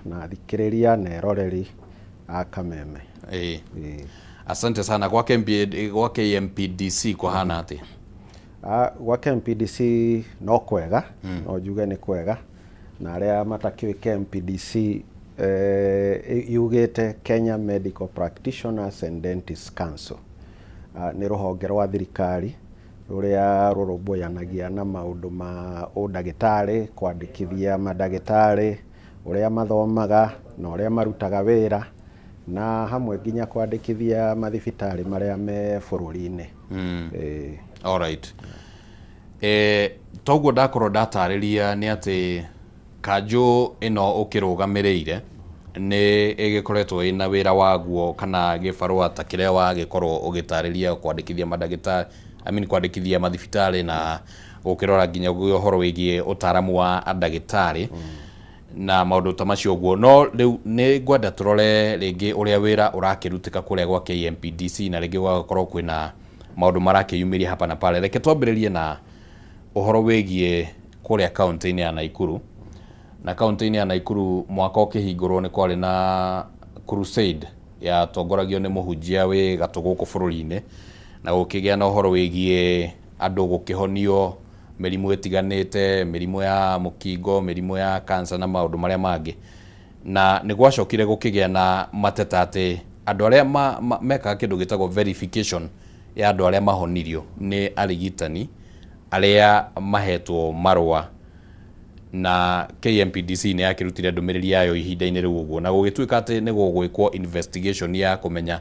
na athikĩrĩria na eroreri a Kameme. Ĩĩ. Ĩĩ. Asante sana. Gwa KMP, gwa KMPDC kwahana atĩa? Ah, gwa KMPDC no kwega, no njuge nĩ kwega, na arĩa matakĩũĩ KMPDC yugĩte Kenya Medical Practitioners and Dentists Council. Ah, nĩ rũhonge rwa thirikari rũrĩa rũrũmbũyanagia na maũndũ ma ũndagĩtarĩ, kwandĩkithia mandagĩtarĩ, ũrĩa mathomaga na ũrĩa marutaga wĩra, na hamwe nginya kwandĩkithia mathibitarĩ marĩa me bũrũri-inĩ. Ĩĩ. Alright. Toguo ndakorwo ndatarĩria nĩ atĩ kanjũ ĩno ũkĩrũgamĩrĩire nĩ ĩgĩkoretwo ĩna wĩra waguo kana gĩbarũa ta kĩrĩa wagĩkorwo ũgĩtarĩria kwandĩkithia mandagĩtarĩ, I mean kwandĩkithia mathibitarĩ na gũkĩrora nginya ũhoro wĩgiĩ ũtaaramu wa ndagĩtarĩ na maũndũ ta macio ũguo. No rĩu nĩ ngwenda tũrore rĩngĩ ũrĩa wĩra ũrakĩrutĩka kũrĩa gwa KMPDC na rĩngĩ gũgakorwo kwĩna maũndũ marakĩyumĩria hapa na pale. Reke twambĩrĩrie na ũhoro wĩgiĩ kũrĩa kaũntĩ-inĩ ya Naikuru. Na kaũntĩ-inĩ ya Naikuru mwaka ũkĩhingũrwo nĩ kwarĩ na crusade yatongoragio nĩ mũhunjia wĩ gatũ gũkũ bũrũri-inĩ, na gũkĩgĩa na ũhoro wĩgiĩ andũ gũkĩhonio mĩrimũ ĩtiganĩte, mĩrimũ ya mũkingo, mĩrimũ ya cancer na maũndũ marĩa mangĩ. Na nĩ gwacokire gũkĩgĩa na mateta atĩ andũ arĩa mekaga kĩndũ gĩtagwo verification ya andũ arĩa mahonirio nĩ arigitani arĩa mahetwo marũa na KMPDC nĩ yakĩrutire ndũmĩrĩri yayo ihinda-inĩ rĩu ũguo, na gũgĩtuĩka atĩ nĩ gũgwĩkwo investigation ya kũmenya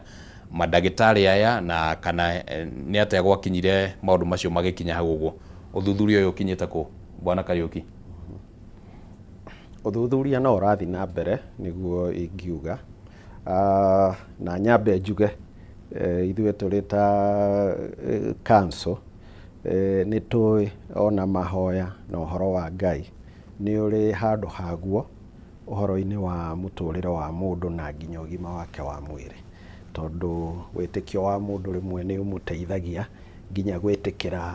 mandagĩtarĩ aya na kana nĩ atĩa gwakinyire maũndũ macio magĩkinya hau ũguo. Ũthuthuria ũyũ ũkinyĩte kũ, Bwana Kariũki? Ũthuthuria no ũrathiĩ na mbere nĩguo ingiuga. Na nyambe njuge ithuĩ tũrĩ ta council nĩ tũĩ ona mahoya na ũhoro wa Ngai nĩ ũrĩ handũ haguo ũhoro-inĩ wa mũtũrĩre wa mũndũ na nginya ũgima wake wa mwĩrĩ, tondũ wĩtĩkio wa mũndũ rĩmwe nĩ ũmũteithagia nginya gwĩtĩkĩra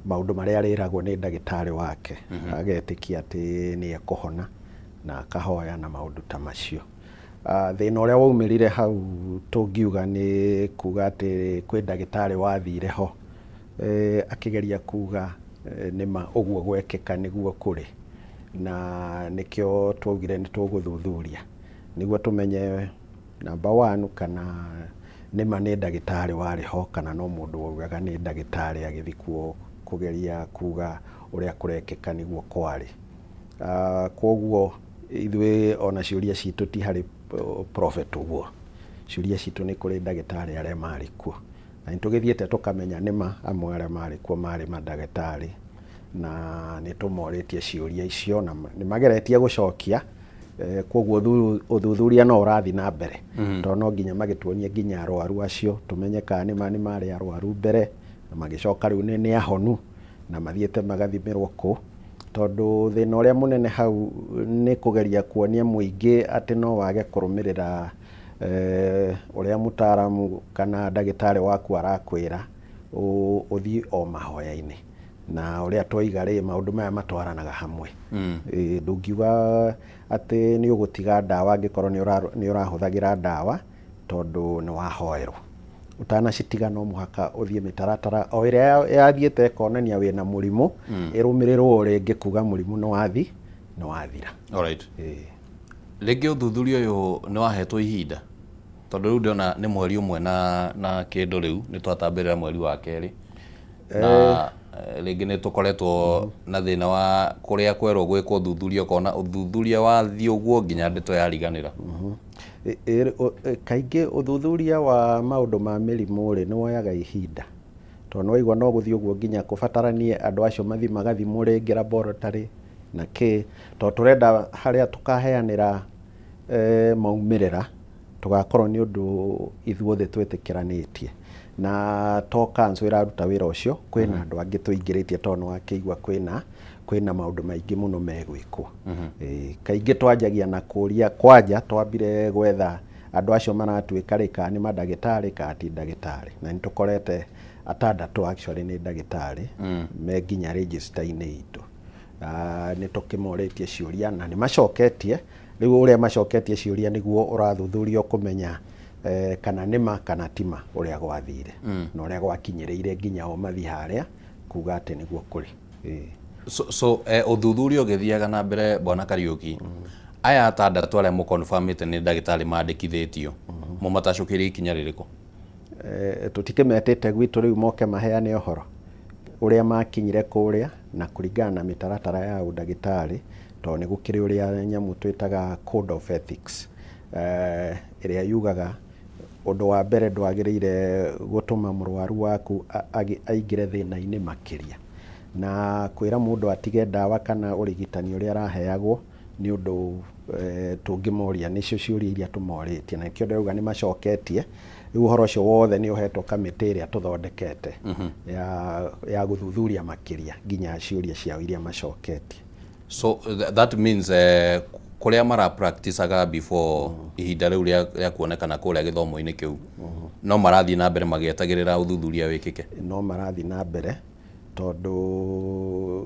maũndũ marĩa arĩragwo nĩ ndagĩtarĩ wake, agetĩkia atĩ nĩ ekũhona na akahoya na maũndũ ta macio. Thĩna ũrĩa waumĩrire hau tũngiuga nĩ kuga atĩ kwĩ ndagĩtarĩ wathire ho akĩgeria kuga nĩma ũguo gwekĩka nĩguo kũrĩ, na nĩkĩo twaugire nĩ tũgũthuthuria nĩguo tũmenye number one kana nĩma nĩ ndagĩtarĩ warĩ ho kana no mũndũ waugaga nĩ ndagĩtarĩ agĩthiĩ kuo kũgeria kuga ũrĩa kũrekĩka nĩguo kwarĩ. Koguo ithuĩ ona ciũria citũ ti harĩ prophet ũguo, ciũria citũ nĩ kũrĩ ndagĩtarĩ arĩa marĩ kuo, na nĩ tũgĩthiĩte tũkamenya nĩma amwe arĩa marĩ kuo marĩ mandagĩtarĩ, na nĩ tũmorĩtie ciũria icio na nĩ mageretie gũcokia. Koguo ũthuthuria no ũrathiĩ na mbere, tondũ no nginya magĩtuonie nginya arwaru acio tũmenye kana nĩma nĩ marĩ arwaru mbere na magĩcoka rĩu nĩ ahonu na mathiĩte magathimĩrwo kũ, tondũ thĩna ũrĩa mũnene hau nĩ kũgeria kuonia mũingĩ atĩ no wage kũrũmĩrĩra ũrĩa mũtaaramu kana ndagĩtarĩ waku arakwĩra, ũthiĩ o mahoya-inĩ. Na ũrĩa twaiga rĩ, maũndũ maya matwaranaga hamwe. Ndũngiuga atĩ nĩ ũgũtiga ndawa angĩkorwo nĩ ũrahũthagĩra ndawa tondũ nĩ wahoerwo. Ũtanacitiga no mũhaka ũthiĩ mĩtaratara o ĩrĩa yathiĩte ĩkonania wĩna mũrimũ, ĩrũmĩrĩrwo rĩngĩ kuga mũrimũ nĩ wathira. Alright. Rĩngĩ ũthuthuria ũyũ nĩ wahetwo ihinda, tondũ rĩu ndĩrona nĩ mweri ũmwe na kĩndũ rĩu nĩ twatambĩrĩra mweri wa kerĩ, na rĩngĩ nĩ tũkoretwo na thĩna wa kũrĩa kwerwo gwĩkwo ũthuthuria ũkona ũthuthuria wathiĩ ũguo nginya ndeto yariganĩra. Kaingĩ ũthuthuria wa maũndũ ma mĩrimũ rĩ, nĩ woyaga ihinda, tondũ nĩ waigua no gũthiĩ ũguo nginya kũbataranie andũ acio mathiĩ magathimwo rĩngĩ laboratory na kĩ, tondũ tũrenda harĩa tũkaheanĩra maumĩrĩra tũgakorwo nĩ ũndũ ithuothe twĩtĩkĩranĩtie. Na to council ĩraruta wĩra ũcio, kwĩna andũ angĩ tũingĩrĩtie tondũ nĩ wakĩigua kwĩna maũndũ maingĩ mũno megwĩkwo. Kaingĩ twanjagia na kũria kwanja twambire gwetha andũ acio maratuĩka rĩ, kana nĩ mandagĩtarĩ kana ti ndagĩtarĩ, na nĩ tũkorete atandatũ actually nĩ ndagĩtarĩ me nginya register-inĩ itũ. Nĩ tũkĩmorĩtie ciũria na nĩ macoketie. Rĩu ũrĩa macoketie ciũria nĩguo ũrathuthurio kũmenya kana nĩ ma kana ti ma ũrĩa gwathire na ũrĩa gwakinyĩrĩire nginya o mathiĩ harĩa kuga atĩ nĩguo kũrĩ. Ĩĩ. So ũthuthuria ũgĩthiaga na mbere, Bwana Kariuki, aya atandatũ arĩa mũconfirmĩte nĩ ndagĩtarĩ mandĩkithĩtio, mũmatacũkĩirie ikinya rĩrĩkũ? Tũtikĩmetĩte gwitũ rĩu moke maheane ũhoro ũrĩa makinyire kũrĩa na kũringana na mĩtaratara ya ũndagĩtarĩ, tondũ nĩ gũkĩrĩ ũrĩa nyamũ twĩtaga code of ethics, ĩrĩa yugaga ũndũ wa mbere ndwagĩrĩire gũtũma mũrwaru waku aingĩre thĩna-inĩ makĩria. Na kwĩra mũndũ atige ndawa kana ũrigitani ũrĩa araheagwo nĩ ũndũ tũngĩmoria, nĩcio ciũria iria tũmorĩtie, na nĩkĩo ndĩrauga nĩ macoketie. Rĩu ũhoro ũcio wothe nĩ ũhetwo kamĩtĩ ĩrĩa tũthondekete ya gũthuthuria makĩria nginya ciũria ciao iria macoketie. So that means kũrĩa mara practiceaga before ihinda rĩu rĩa kuonekana kũrĩa gĩthomo-inĩ kĩu, no marathiĩ na mbere magĩetagĩrĩra ũthuthuria wĩkĩke? No marathiĩ na mbere, tondũ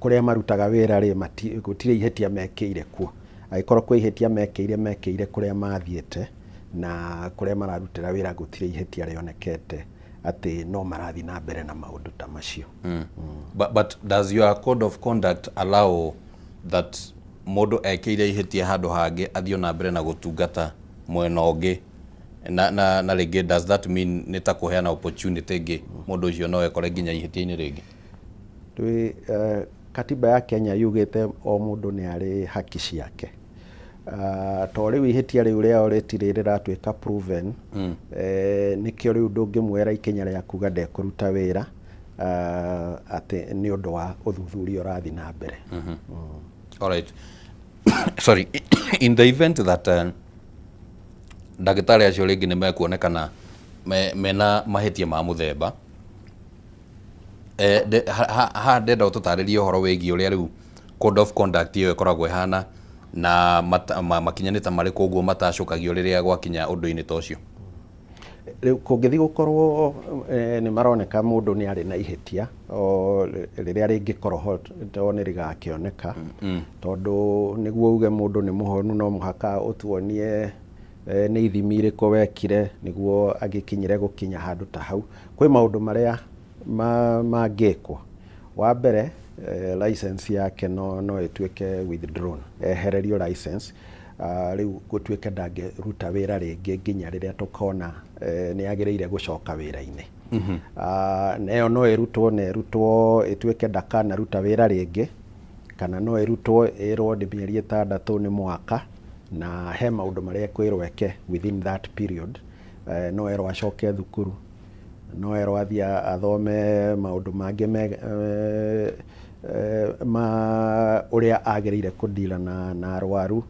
kũrĩa marutaga wĩra rĩ, gũtirĩ ihĩtia mekĩire kuo. Angĩkorwo kwĩ ihĩtia mekĩire, mekĩire kũrĩa mathiĩte, na kũrĩa mararutĩra wĩra gũtirĩ ihĩtia rĩonekete atĩ no marathiĩ na mbere na maũndũ ta macio. But does your code of conduct allow that mũndũ ekĩire ihĩtia handũ hangĩ athiĩ na mbere na gũtungata mwena ũngĩ, na rĩngĩ does that mean nĩ ta kũheana opportunity ĩngĩ, mũndũ ũcio no ekore nginya ihĩtia-inĩ rĩngĩ? Twĩ katiba ya Kenya yugĩte o mũndũ nĩ arĩ haki ciake. To rĩu ihĩtia rĩu rĩao rĩtirĩ rĩratuĩka proven, nĩkĩo rĩu ndũngĩmuoera ikinya rĩa kuga ndekũruta wĩra, atĩ nĩ ũndũ wa ũthuthuria ũrathiĩ na mbere. All right. Sorry. In the event that ndagĩtarĩ acio rĩngĩ nĩ mekuonekana mena mahĩtia ma mũthemba, haha ndenda ũtũtarĩrie ũhoro wĩgiĩ ũrĩa rĩu code of conduct ĩyo ĩkoragwo ĩhana na makinya nĩ ta marĩkũ ũguo matacũkagio rĩrĩa gwakinya ũndũ-inĩ ta ũcio. Rĩu kũngĩthiĩ gũkorwo nĩ maroneka mũndũ nĩ arĩ na ihĩtia o rĩrĩa rĩngĩkorwo ho, to nĩ rĩgakĩoneka, tondũ nĩguo uge mũndũ nĩ mũhonu no mũhaka ũtuonie nĩ ithimi irĩkũ wekire nĩguo agĩkinyĩre gũkinya handũ ta hau. Kwĩ maũndũ marĩa mangĩkwo. Wa mbere, license yake no ĩtuĩke withdrawn, ehererio license, rĩu gũtuĩke ndangĩruta wĩra rĩngĩ nginya rĩrĩa tũkona nĩ agĩrĩire gũcoka wĩra-inĩ. Na ĩyo no ĩrutwo na ĩrutwo ĩtuĩke ndakanaruta wĩra rĩngĩ, kana no ĩrutwo ĩrwo nĩ mĩeri 6 nĩ mwaka, na he maũndũ marĩa ekwĩrwo eke within that period. No erwo acoke thukuru, no erwo athiĩ athome maũndũ mangĩ ma ũrĩa agĩrĩire kũdira na arwaru.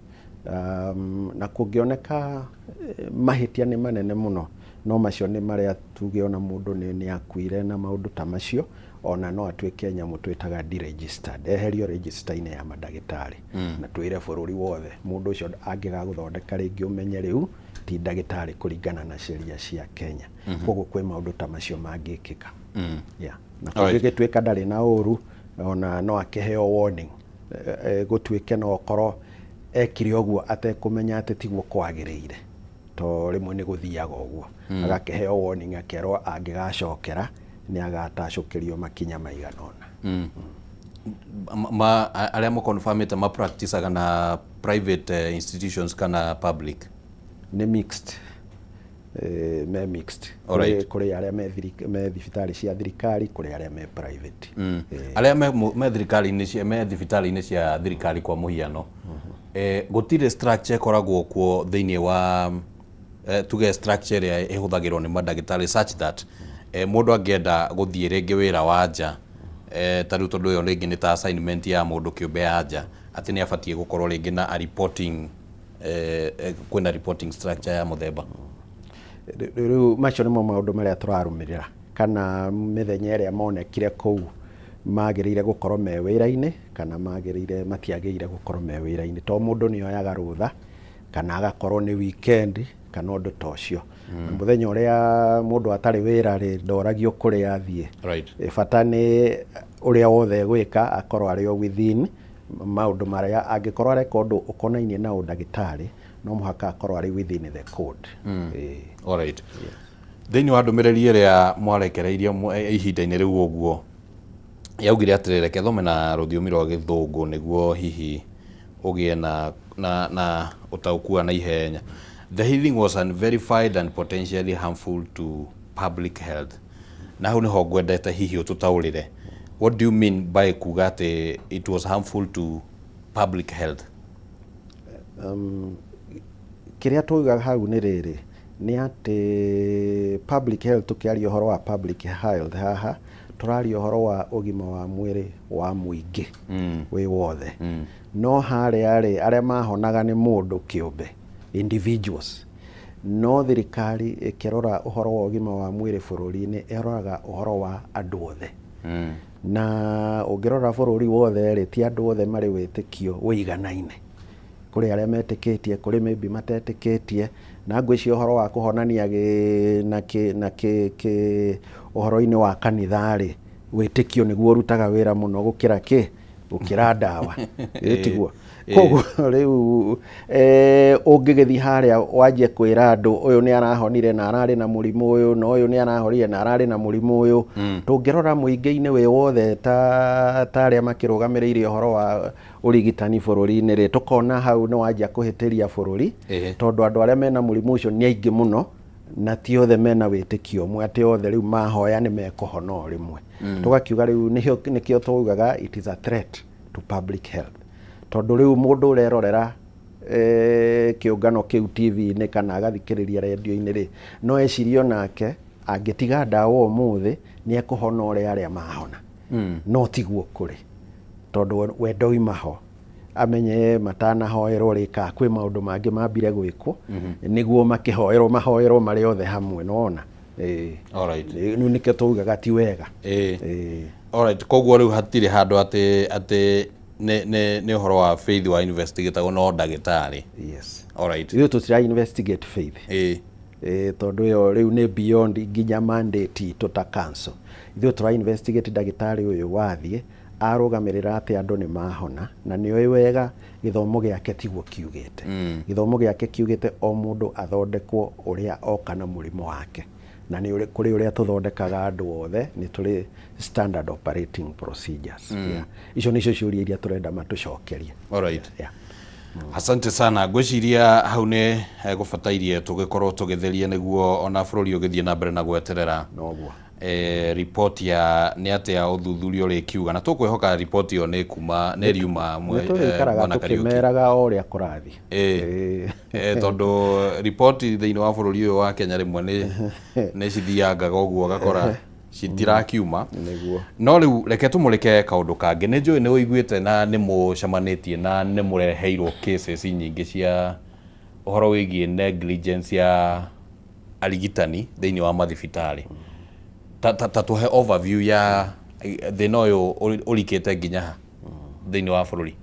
Na kũngĩoneka mahĩtia nĩ manene mũno, no macio nĩ marĩa tuge ona mũndũ nĩ akuire na maũndũ ta macio, ona no atuĩke nyamũ twĩtaga deregistered, eherio register-inĩ ya mandagĩtarĩ, na twĩre bũrũri wothe mũndũ ũcio angĩgagũthondeka rĩngĩ ũmenye rĩu ti ndagĩtarĩ kũringana na sheria cia Kenya. Koguo kwĩ maũndũ ta macio mangĩkĩka. Yeah. Na kũngĩgĩtuĩka ndarĩ na ũru, ona no akĩheo warning, gũtuĩke no okorwo ekire ũguo atekũmenya atĩ tiguo kwagĩrĩire, to rĩmwe nĩ gũthiaga ũguo, agakĩheo warning, akerwo angĩgacokera nĩ agatacũkĩrio makinya maigana ũna. Arĩa mũconfirmĩte ma practiceaga na private institutions kana public? Nĩ mixed, me mixed. Kũrĩ arĩa me thibitarĩ cia thirikari, kũrĩ arĩa me private. Arĩa me thirikari-inĩ cia, me thibitarĩ-inĩ cia thirikari, kwa mũhiano, gũtirĩ structure ĩkoragwo kuo thĩinĩ wa tuge structure ĩrĩa ĩhũthagĩrwo nĩ mandagĩtarĩ such that mũndũ angĩenda gũthiĩ rĩngĩ wĩra wa nja, ta rĩu tondũ ĩyo rĩngĩ nĩ ta assignment ya mũndũ kĩũmbe ya nja, atĩ nĩ abatiĩ gũkorwo rĩngĩ na a reporting, kwĩna reporting structure ya mũthemba? Rĩu macio nĩmo maũndũ marĩa tũrarũmĩrĩra, kana mĩthenya ĩrĩa monekire kũu magĩrĩire gũkorwo me wĩra-inĩ kana magĩrĩire matiagĩrĩire gũkorwo me wĩra-inĩ, to mũndũ nĩ oyaga rũtha kana agakorwo nĩ weekend kana ũndũ ta ũcio. Na mũthenya ũrĩa mũndũ atarĩ wĩra rĩ, ndoragio kũrĩa athiĩ. Bata nĩ Ũrĩa wothe egwĩka akorwo arĩ o within maũndũ marĩa, angĩkorwo areka ũndũ ũkonainie na ũndagĩtarĩ, no mũhaka akorwo arĩ within the code. Ĩĩ. Alright. Thĩinĩ wa ndũmĩrĩri ĩrĩa mwarekereirie ihinda-inĩ rĩu ũguo, yaugire atĩrĩ, reke thome na rũthiomi rwa Gĩthũngũ nĩguo hihi ũgĩe na ũtaũku wa naihenya. "The healing was unverified and potentially harmful to public health." Na hau nĩho ngwendete hihi ũtũtaũrĩre. What do you mean by kuga atĩ it was harmful to public health? Kĩrĩa twauga hau nĩ rĩrĩ, nĩ atĩ public health, tũkĩaria ũhoro wa public health haha, tũraria ũhoro wa ũgima wa mwĩrĩ wa mũingĩ wĩ wothe. No harĩa rĩ, arĩa mahonaga nĩ mũndũ kĩũmbe, individuals. No thirikari ĩkĩrora ũhoro wa ũgima wa mwĩrĩ bũrũri-inĩ, ĩroraga ũhoro wa andũ othe. Na ũngĩrora bũrũri wothe rĩ, ti andũ othe marĩ wĩtĩkio ũiganaine. Kũrĩ arĩa metĩkĩtie, kũrĩ maybe matetĩkĩtie, na ngwĩciria ũhoro wa kũhonania gĩ, na kĩ, na kĩ, kĩ ũhoro-inĩ wa kanitha rĩ, wĩtĩkio nĩguo ũrutaga wĩra mũno gũkĩra kĩ, gũkĩra ndawa. Ĩ tiguo? Koguo rĩu ũngĩgĩthiĩ harĩa wanjie kwĩra andũ ũyũ nĩ arahonire na ararĩ na mũrimũ ũyũ, na ũyũ nĩ arahonire na ararĩ na mũrimũ ũyũ, tũngĩrora mũingĩ-inĩ wĩ wothe ta arĩa makĩrũgamĩrĩire ũhoro wa ũrigitani bũrũri-inĩ rĩ, tũkona hau nĩ wanjia kũhĩtĩria bũrũri, tondũ andũ arĩa mena mũrimũ ũcio nĩ aingĩ mũno, na ti othe mena wĩtĩkio ũmwe atĩ othe rĩu mahoya nĩ mekũhona o rĩmwe. Tũgakiuga rĩu nĩkĩo tugaga it is a threat to public health, tondũ rĩu mũndũ ũrerorera kĩũngano kĩu TV-inĩ kana agathikĩrĩria redio-inĩ rĩ, no ecirie onake angĩtiga ndawa ũmũthĩ nĩ ekũhona ũrĩa arĩa mahona. No tiguo kũrĩ, tondũ we ndoima ho amenye matanahoerwo rĩ, ka kwĩ maũndũ mangĩ mambire gwĩkwo nĩguo makĩhoerwo, mahoerwo marĩ othe hamwe, nĩwona? Ĩĩ. Rĩu nĩkĩo tugaga ti wega. Ĩĩ. Alright, koguo rĩu hatirĩ handũ atĩ nĩ ũhoro wa faith wa investigatagwo no ndagĩtarĩ. Yes. Alright. Ithuĩ tũtira investigate faith. Ĩĩ, tondũ ĩyo rĩu nĩ beyond nginya mandate itũ ta council. Ithuĩ tũra investigate ndagĩtarĩ ũyũ wathiĩ arũgamĩrĩra atĩ andũ nĩ mahona, na nĩ oĩ wega gĩthomo gĩake tiguo kiugĩte. Gĩthomo gĩake kiugĩte o mũndũ athondekwo ũrĩa oka na mũrimũ wake, na nĩ kũrĩ ũrĩa tũthondekaga andũ othe, nĩ tũrĩ standard operating procedures. Yeah. Icio nĩcio ciũria iria tũrenda matũcokerie. Alright. Yeah. Asante sana. Ngwĩciria hau nĩ gũbatairie tũgĩkorwo tũgĩtheria nĩguo ona bũrũri ũgĩthiĩ na mbere na gweterera Noguo. Ripoti ya nĩ atĩa ũthuthuria ũrĩkiuga, na tũkwĩhoka ripoti ĩyo nĩ kuma nĩ riuma. Nĩ tũrĩikaraga Bwana Kariuki. Tũkĩmeraga o ũrĩa kũrathiĩ. Ĩĩ. Tondũ ripoti thĩinĩ wa bũrũri ũyũ wa Kenya rĩmwe nĩ cithiangaga ũguo, ũgakora citirakiuma. Nĩguo. No rĩu reke tũmũrĩke kaũndũ kangĩ. Nĩ njũĩ nĩ ũiguĩte na nĩ mũcemanĩtie na nĩ mũreheirwo cases nyingĩ cia ũhoro wĩgiĩ negligence ya arigitani thĩinĩ wa mathibitarĩ. Ta tũhe overview ya thĩna ũyũ ũrikĩte nginya ha thĩinĩ wa bũrũri.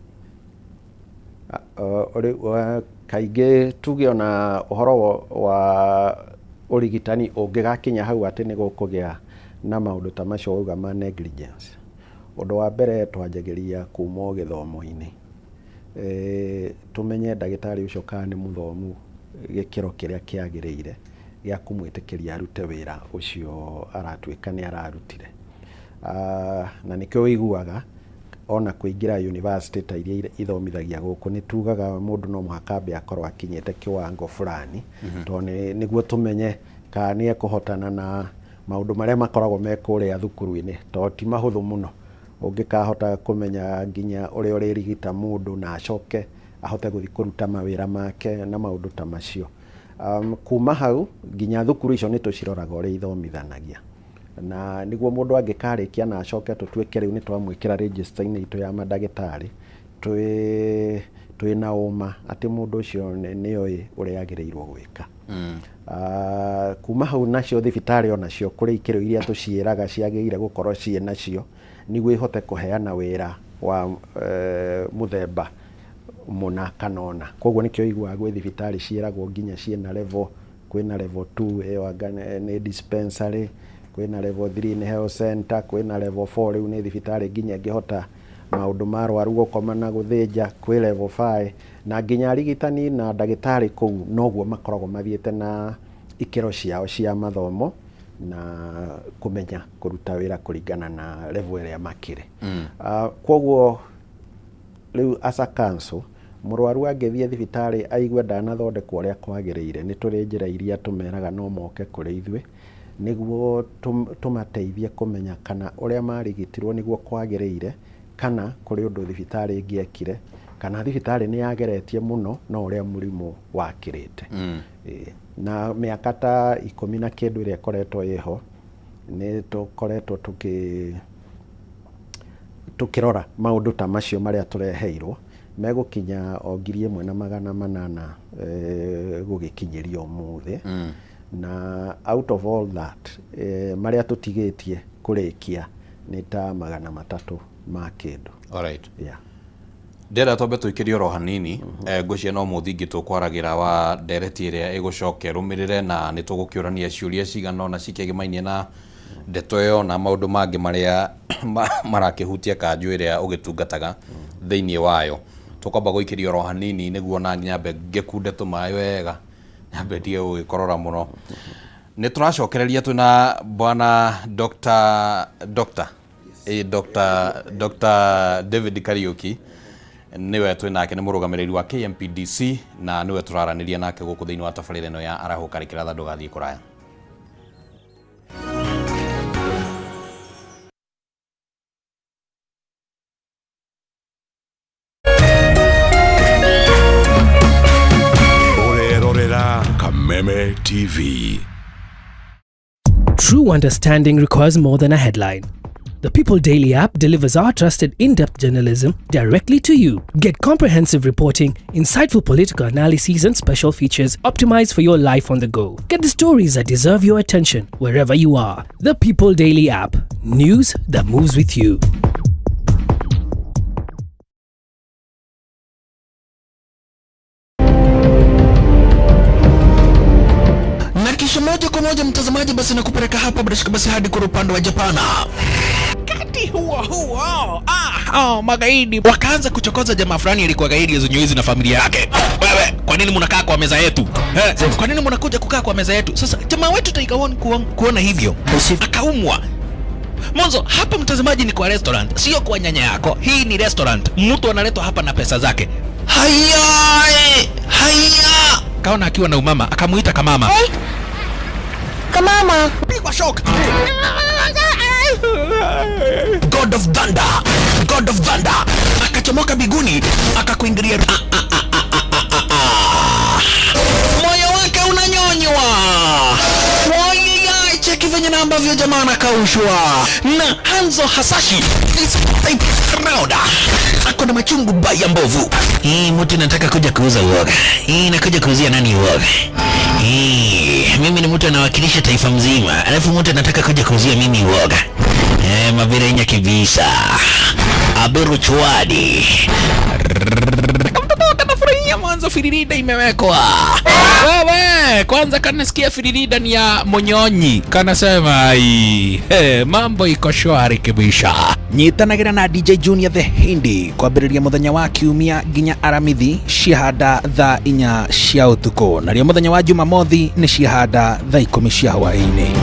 Kaingĩ tuge ona ũhoro wa ũrigitani ũngĩgakinya hau atĩ nĩ gũkũgĩa na maũndũ ta macio wauga ma negligence, ũndũ wa mbere twanjagĩria kuma o gĩthomo-inĩ. Tũmenye ndagĩtarĩ ũcio kana nĩ mũthomu gĩkĩro kĩrĩa kĩagĩrĩire gĩa kũmwĩtĩkĩria arute wĩra ũcio aratuĩka nĩ ararutire. Na nĩkĩo ũiguaga ona kũingĩra university ta iria ithomithagia gũkũ, nĩ tugaga mũndũ no mũhaka ambe akorwo akinyĩte kĩwango fulani, tondũ nĩguo tũmenye kana nĩ ekũhotana na maũndũ marĩa makoragwo me kũrĩa thukuru-inĩ, tondũ ti mahũthũ mũno. Ũngĩkahota kũmenya nginya ũrĩa ũrĩrigita mũndũ na acoke ahote gũthiĩ kũruta mawĩra make na maũndũ ta macio. Kuma hau nginya thukuru icio nĩ tũciroraga ũrĩa ithomithanagia, na nĩguo mũndũ angĩkarĩkia na acoke tũtuĩke rĩu nĩ twamwĩkĩra register-inĩ itũ ya mandagĩtarĩ, twĩna ũma atĩ mũndũ ũcio nĩ oĩ ũrĩa agĩrĩirwo gwĩka. Kuma hau nacio thibitarĩ onacio kũrĩ ikĩro iria tũciĩraga ciagĩrĩire gũkorwo ciĩ nacio nĩguo ihote kũheana wĩra wa mũthemba mũna kana ũna. Koguo nĩkĩo ũiguaga gwĩ thibitarĩ ciĩragwo nginya ciĩna level, kwĩna level 2, ĩyo anga nĩ dispensary. Kwĩna level 3 nĩ health center, kwĩna level 4 rĩu nĩ thibitarĩ nginya ĩngĩhota maũndũ ma arwaru gũkoma na gũthĩnja, kwĩ level 5 na nginya arigitani na ndagĩtarĩ kũu noguo makoragwo mathiĩte na ikĩro ciao cia mathomo na kũmenya kũruta wĩra kũringana na level ĩrĩa makĩrĩ. Kwoguo rĩu as a council, mũrwaru angĩthiĩ thibitarĩ aigue ndanathondekwo ũrĩa kwagĩrĩire, nĩ tũrĩ njĩra iria tũmeraga no moke kũrĩ ithuĩ nĩguo tũmateithie kũmenya kana ũrĩa marigitirwo nĩguo kwagĩrĩire kana kũrĩ ũndũ thibitarĩ ĩngĩekire kana thibitarĩ nĩ yageretie mũno no ũrĩa mũrimũ wakĩrĩte. Ĩĩ. Na mĩaka ta ikũmi na kĩndũ ĩrĩa ĩkoretwo ĩho, nĩ tũkoretwo tũkĩrora maũndũ ta macio marĩa tũreheirwo megũkinya o 1800 gũgĩkinyĩria ũmũthĩ. Na out of all that, marĩa tũtigĩtie kũrĩkia nĩ ta 300 ma kĩndũ. Alright. Yeah. Ndĩrenda twambe tũikĩrie oro hanini. Ngwĩciria no mũthingi tũkwaragĩra wa ndereti ĩrĩa ĩgũcoka ĩrũmĩrĩre, na nĩ tũgũkĩũrania ciũria cigana ũna cikĩgĩmainie na ndeto ĩyo na maũndũ mangĩ marĩa marakĩhutia kanjũ ĩrĩa ũgĩtungataga thĩinĩ wayo. Tũkwamba gũikĩria oro hanini nĩguo na nyambe ngĩkunde tũmaĩ wega, nyambe ndige gũgĩkorora mũno. Nĩ tũracokereria twĩna bwana Dr. Dr. Dr. Dr. David Kariuki nĩwe twĩ nake, nĩ mũrũgamĩrĩri wa KMPDC na nĩwe tũraranĩria nake gũkũ thĩinĩ wa tabarĩra ĩno ya Arahũka Rĩkĩratha. Ndũgathiĩ kũraya. Ũrerorera Kameme TV. True understanding requires more than a headline. The People Daily app delivers our trusted in-depth journalism directly to you. Get comprehensive reporting, insightful political analyses and special features optimized for your life on the go. Get the stories that deserve your attention wherever you are. The People Daily app. News that moves with you. Na kisha moja kwa moja mtazamaji, basi nakupeleka hapa bila shaka basi hadi kwa upande wa Japana. Wakati huo huo, oh, magaidi wakaanza kuchokoza jamaa fulani alikuwa gaidi ya Zunyuizi na familia yake. Wewe, kwa nini mnakaa kwa meza yetu? Kwa nini mnakuja kukaa kwa meza yetu? Sasa jamaa wetu Tiger One kuona hivyo akaumwa. Mwanzo hapa mtazamaji ni kwa restaurant, sio kwa nyanya yako. Hii ni restaurant, mtu analetwa hapa na pesa zake. Haya, haya. Kaona akiwa na umama, akamuita kamama. Hey. Kamama. Pigwa shock. God of Thunder, God of Thunder akachomoka biguni akakuingilia. Moyo wake unanyonywa. Wai, cheki venye na ambavyo jamaa anakaushwa na Hanzo Hasashi this type round ako na machungu baya mbovu. Hii mtu nataka kuja kuuza uoga. Hii nakuja kuuzia nani uoga? Hii mimi ni mtu anawakilisha taifa mzima, alafu mtu anataka kuja kuuzia mimi uoga. Mabirenya kibisa. Abiru chwadi. Mtoto anafurahia mwanzo firirida imewekwa. Wewe kwanza kanasikia firirida ni ya Monyonyi, kanasema ai, hey, mambo iko shwari kibisha. Nyitanagira na DJ Junior the Hindi kwambĩrĩria mũthenya wa kiumia nginya Aramithi ciahanda thaa 4 cia ũtukũ, narĩo mũthenya wa Jumamothi nĩ ciahanda thaa 10 cia hwaĩ-inĩ.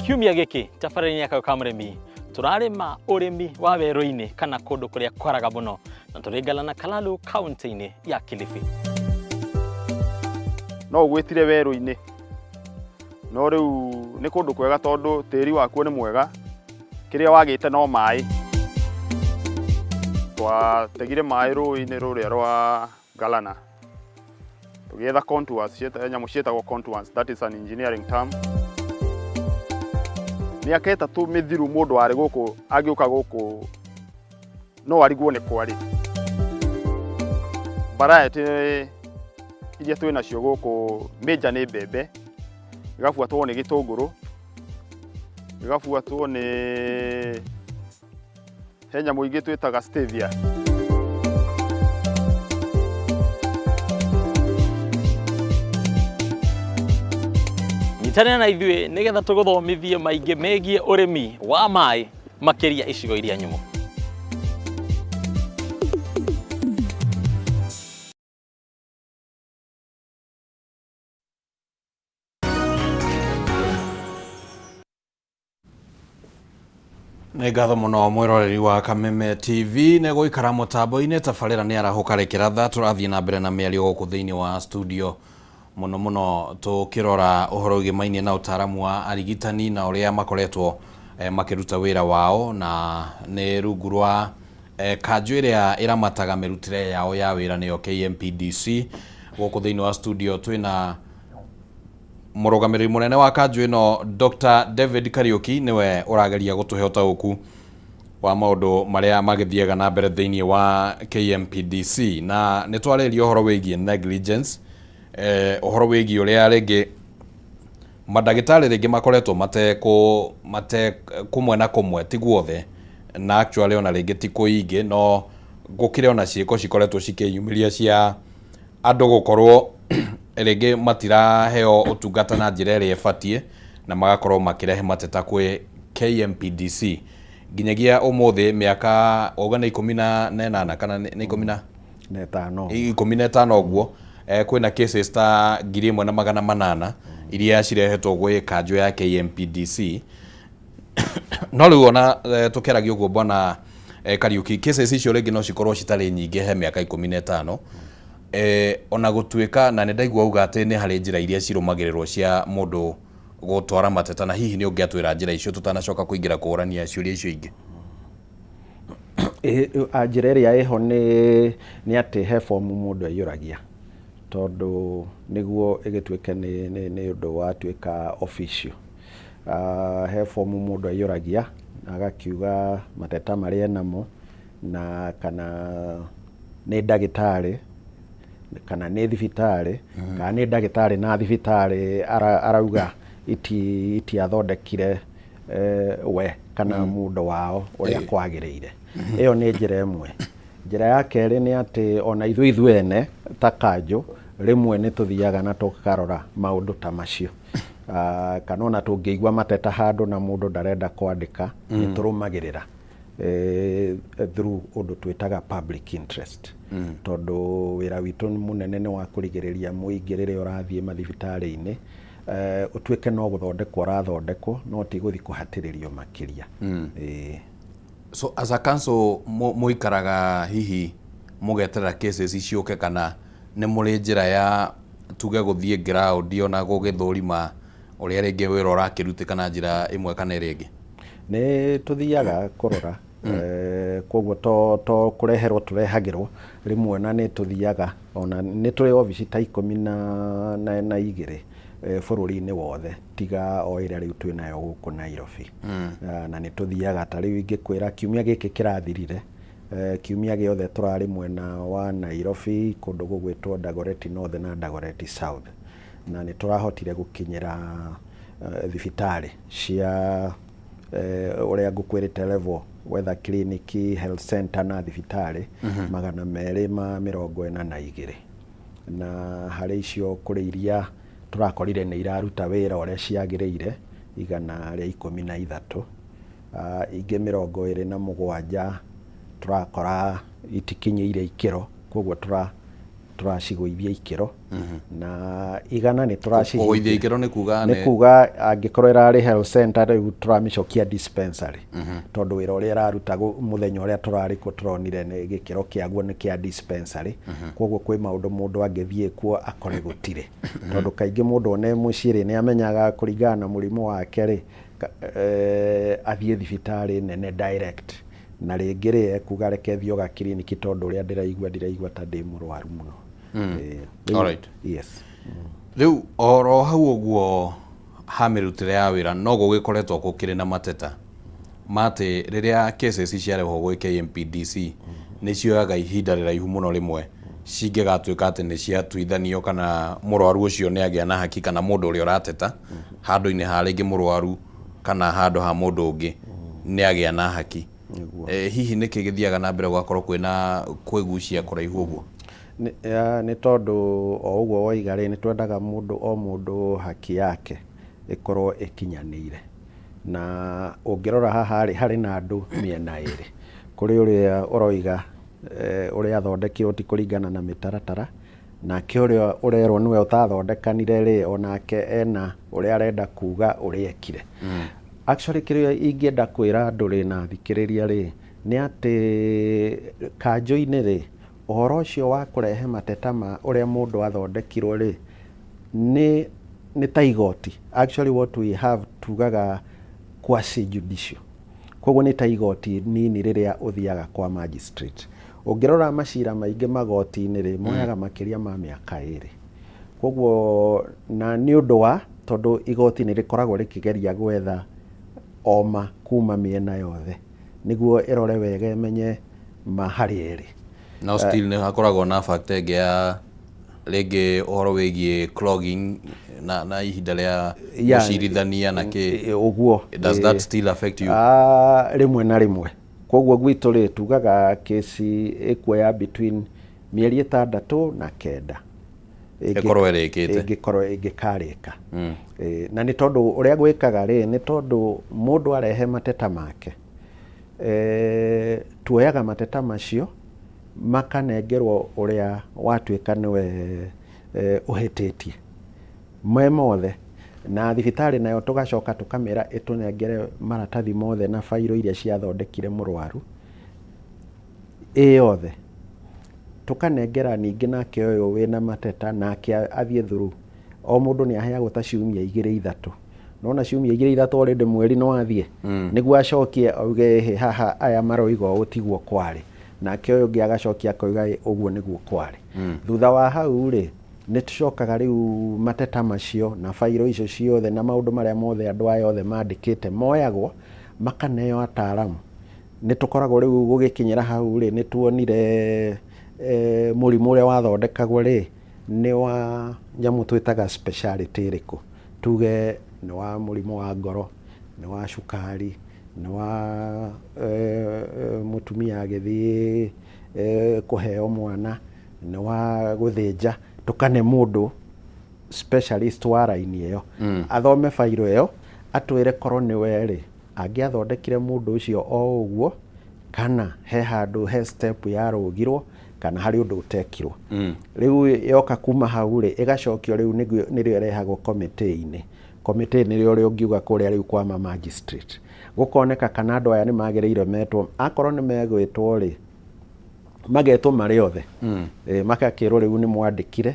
Kiumia gĩkĩ tabarĩra-inĩ ya Kayũ ka Mũrĩmi tũrarĩma ũrĩmi wa werũ-inĩ kana kũndũ kũrĩa kwaraga mũno, na tũrĩ na Kalalu kaunti-inĩ ya Kilifi. No ũgwĩtire werũ-inĩ, no rĩu nĩ kũndũ kwega tondũ tĩri wakuo nĩ mwega, kĩrĩa wagĩte no maĩ. Twategire maĩ rũĩ-inĩ rũrĩa rwa Galana, tũgĩetha contours, nyamũ ciĩtagwo contours, that is an engineering term. Mĩaka 3 mĩthiru mũndũ warĩ gũkũ angĩũka gũkũ no arigwo nĩ kwarĩ. Variety iria twĩ nacio gũkũ major nĩ mbembe, ĩgabuatwo nĩ gĩtũngũrũ, ĩgabuatwo nĩ he nyamũ ingĩ twĩtaga stevia. Nyitanĩra na ithuĩ nĩgetha tũgũthomithie maingĩ megiĩ ũrĩmi wa maĩ makĩria icigo iria nyũmũ. Nĩ ngatho mũno mwĩroreri wa Kameme TV nĩ gũikara mũtambo-inĩ. Tabarĩra nĩ arahũka rĩkĩratha. Tũrathiĩ na mbere na mĩario gũkũ thĩinĩ wa studio, mũno mũno tũkĩrora ũhoro ũgĩmainie na ũtaaramu wa arigitani na ũrĩa makoretwo makĩruta wĩra wao, na nĩ rungu rwa kanjũ ĩrĩa ĩramataga mĩrutĩre yao ya wĩra, nĩyo KMPDC. Gũkũ thĩinĩ wa studio twĩna mũrũgamĩrĩri mũnene wa kanjũ ĩno, Dr. David Kariuki, nĩwe ũrageria gũtũhe ũtaũku wa maũndũ marĩa magĩthiaga na mbere thĩinĩ wa KMPDC. Na nĩ twarĩria ũhoro wĩgiĩ negligence, ũhoro wĩgiĩ ũrĩa rĩngĩ mandagĩtarĩ rĩngĩ makoretwo mate kũmwe na kũmwe, ti guothe, na actually ona rĩngĩ ti kũingĩ, no gũkĩrĩ ona ciĩko cikoretwo cikĩyumĩria cia andũ gũkorwo rĩngĩ matiraheo ũtungata na njĩra ĩrĩa ĩbatiĩ, na magakorwo makĩrehe mateta kwĩ KMPDC. Nginyagia ũmũthĩ, mĩaka wauga nĩ 18 kana nĩ ikũmi na na ĩtano? 15 ũguo, kwĩna cases ta 1800 iria cirehetwo gwĩ kanjũ ya KMPDC. No rĩu ona tũkĩaragia ũguo, bwana Kariuki, cases icio rĩngĩ no cikorwo citarĩ nyingĩ he mĩaka 15, ona gũtuĩka na nĩ ndaigua uga atĩ nĩ harĩ njĩra iria cirũmagĩrĩrwo cia mũndũ gũtwara mateta, na hihi nĩ ũngĩatwĩra njĩra icio tũtanacoka kũingĩra kũũrania ciũria icio ingĩ? Njĩra ĩrĩa ĩho nĩ atĩ he fomu mũndũ aiyũragia, tondũ nĩguo ĩgĩtuĩke nĩ ũndũ watuĩka official. He fomu mũndũ aiyũragia agakiuga mateta marĩa enamo, na kana nĩ ndagĩtarĩ kana nĩ thibitarĩ, kana nĩ ndagĩtarĩ na thibitarĩ arauga itiathondekire we kana mũndũ wao ũrĩa kwagĩrĩire. Ĩyo nĩ njĩra ĩmwe. Njĩra ya kerĩ nĩ atĩ ona ithuĩ ene ta kanjũ rĩmwe nĩ tũthiaga na tũkarora maũndũ ta macio. Kana ona tũngĩigua mateta handũ na mũndũ ndarenda kwandĩka, nĩ tũrũmagĩrĩra through ũndũ twĩtaga public interest, tondũ wĩra witũ mũnene nĩ wa kũrigĩrĩria mũingĩ rĩrĩa ũrathiĩ mathibitarĩ-inĩ, ũtuĩke no gũthondekwo ũrathondekwo, no ti gũthiĩ kũhatĩrĩrio makĩria. Ĩĩ. So as a council mũikaraga hihi mũgeterera cases ciũke, kana nĩ mũrĩ njĩra ya tuge gũthiĩ ground ona gũgĩthũrima ũrĩa rĩngĩ wĩra ũrakĩrutĩka na njĩra ĩmwe kana ĩrĩa ĩngĩ? Nĩ tũthiaga kũrora. Koguo to kũreherwo tũrehagĩrwo, rĩmwe na nĩ tũthiaga. Ona nĩ tũrĩ obici ta 12 bũrũri-inĩ wothe, tiga o ĩrĩa rĩu twĩnayo gũkũ Nairobi. Na nĩ tũthiaga. Ta rĩu ingĩkwĩra kiumia gĩkĩ kĩrathirire, kiumia gĩothe tũrarĩ mwena wa Nairobi, kũndũ gũgwĩtwo Dagoretti North na Dagoretti South, na nĩ tũrahotire gũkinyĩra thibitarĩ cia ũrĩa ngũkwĩrĩte level, whether clinic, health center na thibitarĩ, 242, na harĩ icio kũrĩ iria tũrakorire nĩ iraruta wĩra ũrĩa ciagĩrĩire, 113. Ingĩ 27 tũrakora itikinyĩire ikĩro, koguo tũracigũithia ikĩro, na 100 nĩ tũracihingia. Kũgũithia ikĩro nĩ kuga? Nĩ kuga angĩkorwo ĩrarĩ health center, rĩu tũramĩcokia dispensary, tondũ wĩra ũrĩa ĩraruta mũthenya ũrĩa tũrarĩ kuo tũronire nĩ gĩkĩro kĩaguo nĩ kĩa dispensary. Koguo kwĩ maũndũ mũndũ angĩthiĩ kuo akore gũtirĩ, tondũ kaingĩ mũndũ one mũciĩ rĩ, nĩ amenyaga kũringana na mũrimũ wake rĩ, athiĩ thibitarĩ nene direct, na rĩngĩ rĩ ekuga reke thiĩ o gakiriniki, tondũ ũrĩa ndĩraigua ndiraigua ta ndĩ mũrwaru mũno. Alright. Yes. Rĩu oro hau ũguo ha mĩrutĩre ya wĩra, no gũgĩkoretwo gũkĩrĩ na mateta ma atĩ rĩrĩa cases ciarehwo gwĩ KMPDC nĩ cioyaga ihinda rĩraihu mũno rĩmwe cingĩgatuĩka atĩ nĩ ciatuithanio kana mũrwaru ũcio nĩ agĩa na haki, kana mũndũ ũrĩa ũrateta handũ-inĩ ha rĩngĩ mũrwaru kana handũ ha mũndũ ũngĩ nĩ agĩa na haki. Hihi nĩkĩ gĩthiaga na mbere gũgakorwo kwĩna kwĩgucia kũraihu ũguo? Nĩ tondũ o ũguo woiga rĩ, nĩ twendaga mũndũ o mũndũ haki yake. Ĩkorwo ĩkinyanĩire. Na ũngĩrora haha rĩ, harĩ na andũ mĩena ĩrĩ. Kũrĩ ũrĩa ũroiga ũrĩa athondekirwo ti kũringana na mĩtaratara, nake ũrĩa ũrerwo nĩwe ũtathondekanire rĩ, onake ena ũrĩa arenda kuga ũrĩa ekire. Actually kĩrĩa ingĩenda kwĩra andũ rĩ na athikĩrĩria rĩ, nĩ atĩ kanjũ-inĩ rĩ, ũhoro ũcio wa kũrehe mateta ma ũrĩa mũndũ athondekirwo rĩ, nĩ nĩ ta igoti. Actually what we have tugaga quasi judicial. Koguo nĩ ta igoti nini rĩrĩa ũthiaga kwa magistrate. Ũngĩrora macira maingĩ magoti-inĩ rĩ, moyaga makĩria ma mĩaka ĩrĩ. Koguo na nĩ ũndũ wa tondũ igoti nĩ rĩkoragwo rĩkĩgeria gwetha oma kuma mĩena yothe nĩguo ĩrore wega ĩmenye ma harĩa ĩrĩ. No still nĩ hakoragwo na factor ĩngĩ ya rĩngĩ ũhoro wĩgiĩ clogging na ihinda rĩa gũcirithania na kĩ. Ũguo. Does that still affect you? Ah, rĩmwe na rĩmwe. Koguo gwitũ rĩ, tugaga kesi ĩkuoya between mĩeri 6 na 9 Ĩkorwo ĩrĩkĩte. Ĩngĩkorwo ĩngĩkarĩka. Na nĩ tondũ ũrĩa gwĩkaga rĩ, nĩ tondũ mũndũ arehe mateta make, tuoyaga mateta macio makanengerwo ũrĩa watuĩka nĩwe ũhĩtĩtie me mothe, na thibitarĩ nayo tũgacoka tũkamĩra ĩtũnengere maratathi mothe na bairo iria ciathondekire mũrwaru ĩ yothe, tũkanengera ningĩ nake ũyũ wĩna mateta nake athiĩ through. O mũndũ nĩ aheagwo ta ciumia 2 3. Nona ciumia 2 3 already mweri nĩ wathiĩ, nĩguo acokie auge ĩhĩ haha aya maroiga ũũ tiguo kwarĩ, nake ũyũ ũngĩ agacokia akoiga ĩ ũguo nĩguo kwarĩ. Thutha wa hau rĩ, nĩ tũcokaga rĩu mateta macio na bairo icio ciothe na maũndũ marĩa mothe andũ aya othe mandĩkĩte moyagwo makaneo ataaramu. Nĩ tũkoragwo rĩu gũgĩkinyĩra hau rĩ, nĩ tuonire mũrimũ ũrĩa wathondekagwo rĩ, nĩ wa nyamũ twĩtaga speciality ĩrĩkũ. Tuge nĩ wa mũrimũ wa ngoro, nĩ wa cukari, nĩ wa mũtumia agĩthiĩ kũheo mwana, nĩ wa gũthĩnja. Tũkane mũndũ specialist wa raini ĩyo athome bairo ĩyo atwĩre korwo nĩwe rĩ, angĩathondekire mũndũ ũcio o ũguo kana he handũ he step yarũgirwo kana harĩ ũndũ ũtekirwo. Rĩu yoka kuma hau rĩ, ĩgacokio rĩu nĩrĩo ĩrehagwo committee-inĩ. Committee nĩrĩo ũrĩa ũngiuga kũrĩa rĩu kwa ma magistrate, gũkoneka kana andũ aya nĩ magĩrĩire metwo. Akorwo nĩ megwĩtwo rĩ, magetwo marĩ othe. Magakĩrwo rĩu nĩ mwandĩkire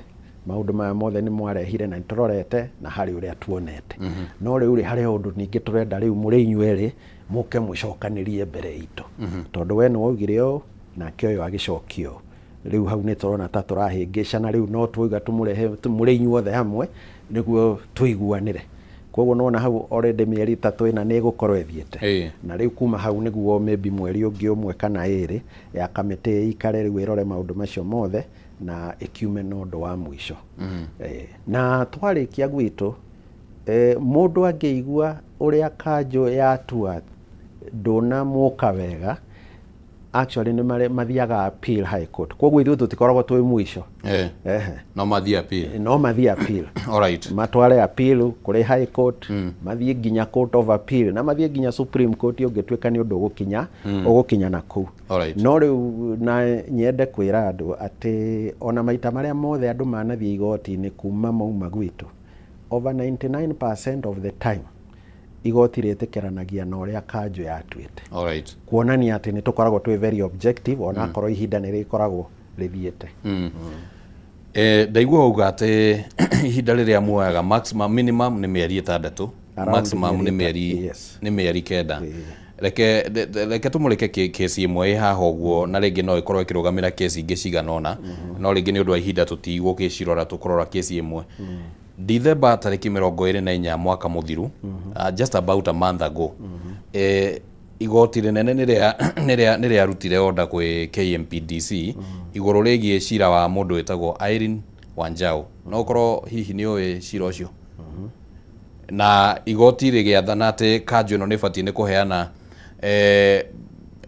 maũndũ maya mothe, nĩ mwarehire na nĩ tũrorete na harĩ ũrĩa tuonete, no rĩu rĩ, harĩ ũndũ ningĩ tũrenda rĩu mũrĩ inyuĩ erĩ mũke mũcokanĩrie mbere itũ, tondũ we nĩ waugire ũũ nake ũyũ agĩcokia ũũ. Rĩu hau nĩ tũrona ta tũrahĩngĩcana, rĩu no twauga tũmũrehe mũrĩ inyuothe hamwe nĩguo tũiguanĩre. Koguo nĩwona hau already mĩeri 3 4 nĩ ĩgũkorwo ĩthiĩte. Na rĩu kuma hau nĩguo maybe mweri ũngĩ 1 kana 2 ya kamĩtĩ ĩikare rĩu ĩrore maũndũ macio mothe na ĩkiume na ũndũ wa mũico. Na twarĩkia gwitũ, mũndũ angĩigua ũrĩa kanjũ yatua ndũnamũka wega, actually nĩ mathiaga appeal High Court. Koguo ithuĩ tũtikoragwo twĩ mũico. Ehe. No mathiĩ appeal. No mathiĩ appeal. Matware appeal kũrĩ High Court, mathiĩ nginya Court of Appeal na mathiĩ nginya Supreme Court ũngĩtuĩka nĩ ũndũ ũgũkinya ũgũkinya na kũu. No rĩu na nyende kwĩra andũ atĩ ona maita marĩa mothe andũ manathiĩ igoti-inĩ kuma mauma gwitũ, over 99% of the time igoti rĩtĩkĩranagia na ũrĩa kanjũ yatuĩte. Kuonania atĩ nĩ tũkoragwo twĩ very objective ona akorwo ihinda nĩ rĩkoragwo rĩthiĩte. Ndaigua wauga atĩ ihinda rĩrĩa muoyaga maximum minimum nĩ mĩeri 6, Around maximum nĩ mĩeri mĩeri yes. nĩ mĩeri 9. Reke tũmũrĩke kesi ĩmwe ĩ haha ũguo, na rĩngĩ no ĩkorwo ĩkĩrũgamĩra kesi ingĩ cigana ũna, no rĩngĩ nĩ ũndũ wa ihinda tũtigũgĩcirora, tũkũrora kesi ĩmwe. Dithemba tarĩki 24 mwaka mũthiru, just about a month ago, igoti rĩnene nĩ rĩarutire order kwĩ KMPDC igũrũ rĩgiĩ cira wa mũndũ wĩtagwo Irene Wanjau. No ũkorwo hihi nĩ ũĩ cira ũcio. Na igoti rĩgĩathana atĩ kanjũ ĩno nĩ ĩbatiĩ nĩ kũheana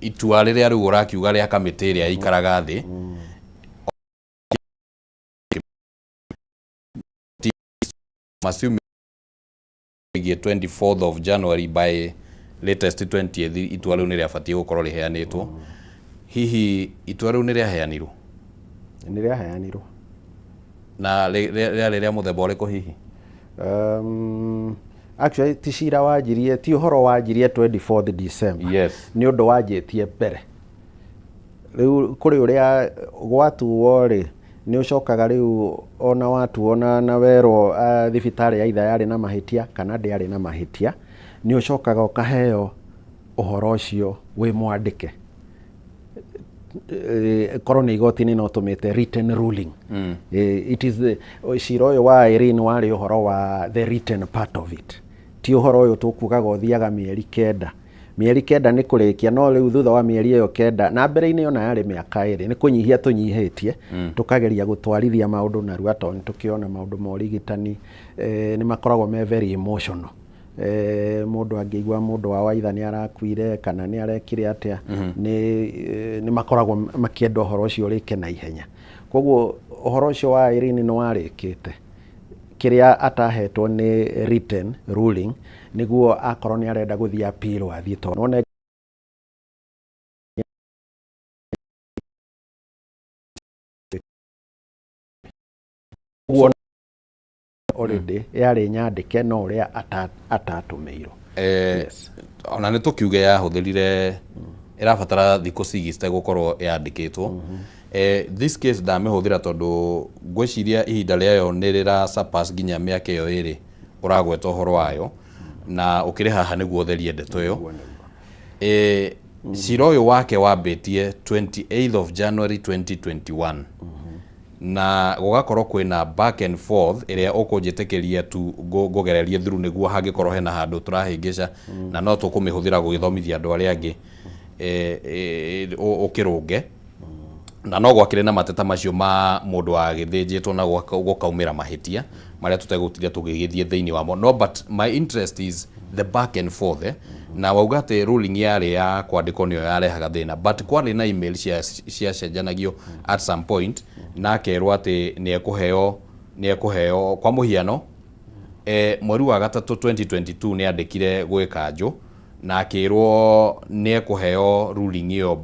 itua rĩrĩa rĩu ũrakiuga rĩa kamĩtĩ ĩrĩa ĩikaraga thĩ. Assuming ĩgiĩ 24th of January, by latest 20th itua rĩu nĩ rĩabatiĩ gũkorwo rĩheanĩtwo. Hihi itua rĩu nĩ rĩaheanirwo? Nĩ rĩaheanirwo. Na rĩarĩ rĩa mũthemba ũrĩkũ hihi? Actually ti cira wanjirie, ti ũhoro wanjirie 24th December. Nĩ ũndũ wanjĩtie mbere. Rĩu kũrĩ ũrĩa gwatuo rĩ, nĩ ũcokaga rĩu ona watuo na werwo thibitarĩ aitha yarĩ na mahĩtia kana ndĩarĩ na mahĩtia, nĩ ũcokaga ũkaheo ũhoro ũcio wĩ mwandĩke. Korwo nĩ igoti-inĩ no tũmĩte written ruling. It is the, cira ũyũ wa Irene warĩ ũhoro wa the written part of it, ti ũhoro ũyũ tũkugaga ũthiaga mĩeri 9. Mĩeri 9 nĩ kũrĩkia, no rĩu thutha wa mĩeri ĩyo 9 na mbere-inĩ ona yarĩ mĩaka 2, nĩ kũnyihia tũnyihĩtie, tũkageria gũtwarithia maũndũ narua, tondũ nĩ tũkĩona maũndũ ma ũrigitani nĩ makoragwo me very emotional. Mũndũ angĩigua mũndũ wao aitha nĩ arakuire kana nĩ arekire atĩa, nĩ makoragwo makĩenda ũhoro ũcio ũrĩke na ihenya. Koguo ũhoro ũcio wa Irene nĩ warĩkĩte. Kĩrĩa atahetwo nĩ written ruling, nĩguo akorwo nĩ arenda gũthiĩ appeal athiĩ, tondũ nĩwona ũguo already yarĩ nyandĩke, no ũrĩa atatũmĩirwo. Ona nĩ tũkiuge yahũthĩrire ĩrabatara thikũ 60 gũkorwo yandĩkĩtwo. This case ndamĩhũthĩra tondũ ngwĩciria ihinda rĩayo nĩ rĩra surpass nginya mĩaka ĩyo 2 ũragweta ũhoro wayo, na ũkĩrĩ haha nĩguo ũtherie ndeto ĩyo. Cira ũyũ wake wambĩtie 28th of January 2021, na gũgakorwo kwĩna back and forth ĩrĩa ũkũnjĩtĩkĩria tu ngũgererie through, nĩguo hangĩkorwo hena handũ tũrahĩngĩca na no tũkũmĩhũthĩra gũgĩthomithia andũ arĩa angĩ, ũkĩrũnge. Na no gwakĩrĩ na mateta macio ma mũndũ wagĩthĩnjĩtwo na gũkaumĩra mahĩtia marĩa tũtegũtinda tũgĩgĩthiĩ thĩinĩ wamo, no but my interest is the back and forth, eh? Na wauga atĩ ruling yarĩ ya kwandĩkwo nĩyo yarehaga thĩna, but kwarĩ na email ciacenjanagio at some point, na akerwo atĩ nĩ ekũheo. Kwa mũhiano, mweri wa gatatũ 2022 nĩ andĩkire gwĩ kanjũ na akĩrwo nĩ ekũheo ruling ĩyo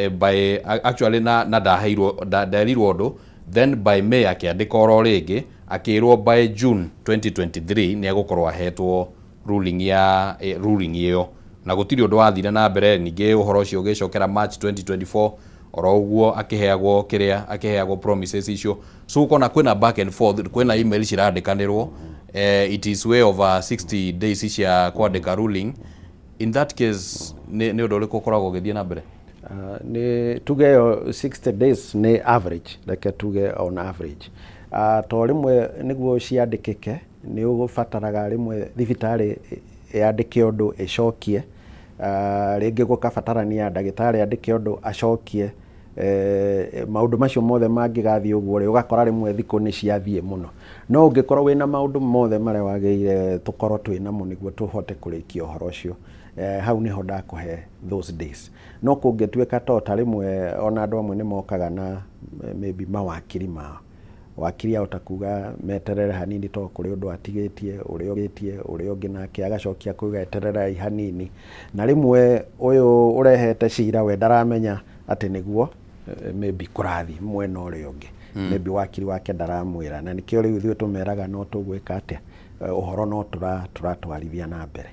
by actually na ndaheirwo, nderirwo ũndũ. Then by May akĩandĩka oro rĩngĩ, akĩrwo by June 2023 nĩ egũkorwo ahetwo ruling ya ruling ĩyo, na gũtirĩ ũndũ wathire na mbere. Ningĩ ũhoro ũcio ũgĩcokera March 2024, oro ũguo akĩheagwo kĩrĩa akĩheagwo promises icio. So ũkona kwĩna back and forth, kwĩna email cirandĩkanĩrwo. It is way over 60 days cia kwandĩka ruling. In that case nĩ ũndũ ũrĩkũ ũkoragwo ũgĩthiĩ na mbere? Nĩ tuge ĩyo 60 days nĩ average, reke tuge on average. To rĩmwe nĩguo ciandĩkĩke nĩ ũbataraga rĩmwe thibitarĩ yandĩke ũndũ ĩcokie, rĩngĩ gũkabatarania ndagĩtarĩ andĩke ũndũ acokie. Maũndũ macio mothe mangĩgathiĩ ũguo rĩ, ũgakora rĩmwe thikũ nĩ ciathiĩ mũno. No ũngĩkorwo wĩna maũndũ mothe marĩa wagĩrĩire tũkorwo twĩ namo nĩguo tũhote kũrĩkia ũhoro ũcio, hau nĩho ndakũhe those days. No kũngĩtuĩka to ta rĩmwe ona andũ amwe nĩ mokaga na maybe mawakiri mao, wakiri ahota kuga meterere hanini to kũrĩ ũndũ atigĩtie ũrĩa ũgĩtie, ũrĩa ũngĩ nake agacokia kuga etererai hanini, na rĩmwe ũyũ ũrehete cira we ndaramenya atĩ nĩguo maybe kũrathiĩ mwena ũrĩa ũngĩ, maybe wakiri wake ndaramwĩra, na nĩkĩo rĩu ithuĩ tũmeraga no tũgwĩka atĩa, ũhoro no tũratwarithia na mbere,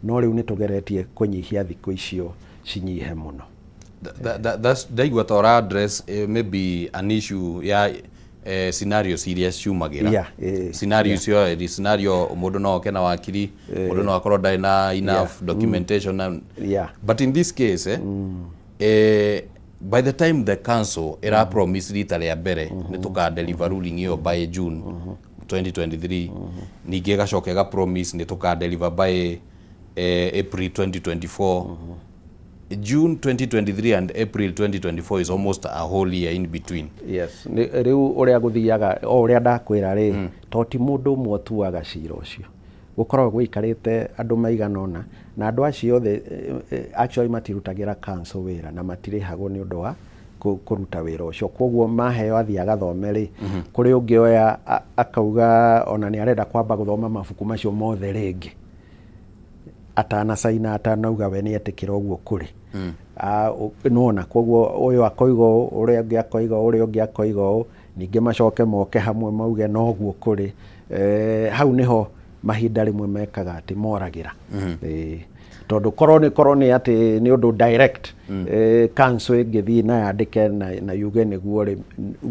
no rĩu nĩ tũgeretie kũnyihia thikũ icio cinyihe mũno. Ndaigua ta ũra address maybe an issue ya scenarios iria ciumagĩra. Scenario icio, scenario mũndũ no oke na wakiri, mũndũ no akorwo ndarĩ na enough documentation na, but in this case, by the time the council ĩra promise rita rĩa mbere nĩ tũka deliver ruling ĩyo by June 2023, ningĩ ĩgacoka ĩga promise nĩ tũka deliver by April 2024, June 2023 and April 2024 is almost a whole year in between. Yes, rĩu ũrĩa gũthiaga, o ũrĩa ndakwĩra rĩ, to ti mũndũ ũmwe ũtuaga cira ũcio, gũkoragwo gũikarĩte andũ maigana ũna, na andũ acio othe actually matirutagĩra council wĩra na matirĩhagwo nĩ ũndũ wa Kũruta wĩra ũcio. Koguo maheo athiĩ agathome rĩ, kũrĩ ũngĩ oya akauga ona nĩ arenda kwamba gũthoma mabuku macio mothe rĩngĩ atanacaina, atanauga we nĩ etĩkĩra ũguo kũrĩ. Nĩwona, koguo ũyũ akoiga ũũ, ũrĩa ũngĩ akoiga ũũ, ũrĩa ũngĩ akoiga ũũ, ningĩ macoke moke hamwe mauge noguo kũrĩ. Hau nĩho mahinda rĩmwe mekaga atĩ moragĩra. Ĩĩ. Tondũ korwo nĩ atĩ nĩ ũndũ direct, council ĩngĩthiĩ na yandĩke na yuge nĩguo rĩ,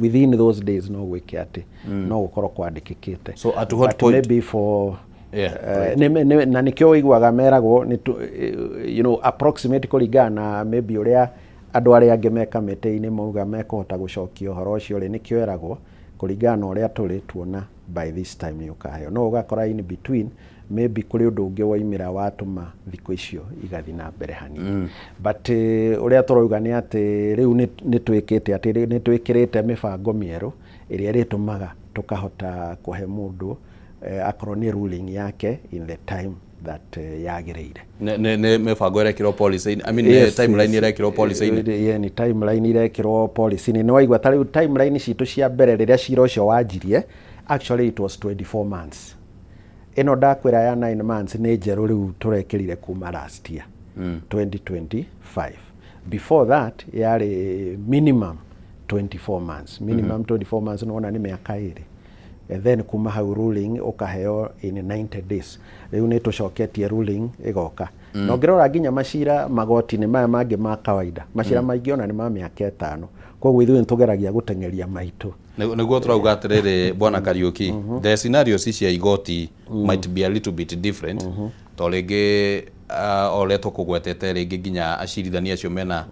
within those days no gwĩke atĩ no gũkorwo kwandĩkĩkĩte. So at what But point- maybe for na nĩkĩo ũiguaga meragwo nĩ approximate kũringana na maybe ũrĩa andũ arĩa angĩ me kamĩtĩ-inĩ mauga mekũhota gũcokia ũhoro ũcio rĩ, nĩkĩo eragwo kũringana na ũrĩa tũrĩ tuona by this time nĩ ũkaheo. No ũgakora in between maybe kũrĩ ũndũ ũngĩ waimĩra watũma thikũ icio igathiĩ na mbere hanini. But ũrĩa tũrauga nĩ atĩ rĩu nĩ twĩkĩte atĩ rĩu nĩ twĩkĩrĩte mĩbango mĩerũ ĩrĩa ĩrĩtũmaga tũkahota kũhe mũndũ akorwo nĩ ruling yake in the time that yagĩrĩire. Nĩ mĩbango ĩrekĩrwo policy, I mean, yes, timeline ĩrekĩrwo policy-inĩ. Yeah, nĩ timeline irekĩrwo policy-inĩ. Nĩ waigua ta rĩu timeline citũ cia mbere rĩrĩa cira ũcio wanjirie, actually it was 24 months. Ĩno ndakwĩra ya 9 months nĩ njerũ, rĩu tũrekĩrire kuma last year, 2025. Before that yarĩ minimum 24 months, minimum 24 months. Nĩwona nĩ mĩaka 2. And then kuma hau ruling ũkaheo in 90 days. Rĩu nĩ tũcoketie ruling ĩgoka. Na ũngĩrora nginya macira magoti-inĩ maya mangĩ ma kawaida, macira maingĩ ona nĩ ma mĩaka 5. Koguo ithuĩ nĩ tũgeragia gũteng'eria maitũ. Nĩguo tũrauga atĩrĩrĩ, bwana Kariuki, the scenarios cia igoti might be a little bit different, to rĩngĩ o ũrĩa tũkũgwetete, rĩngĩ nginya acirithania acio mena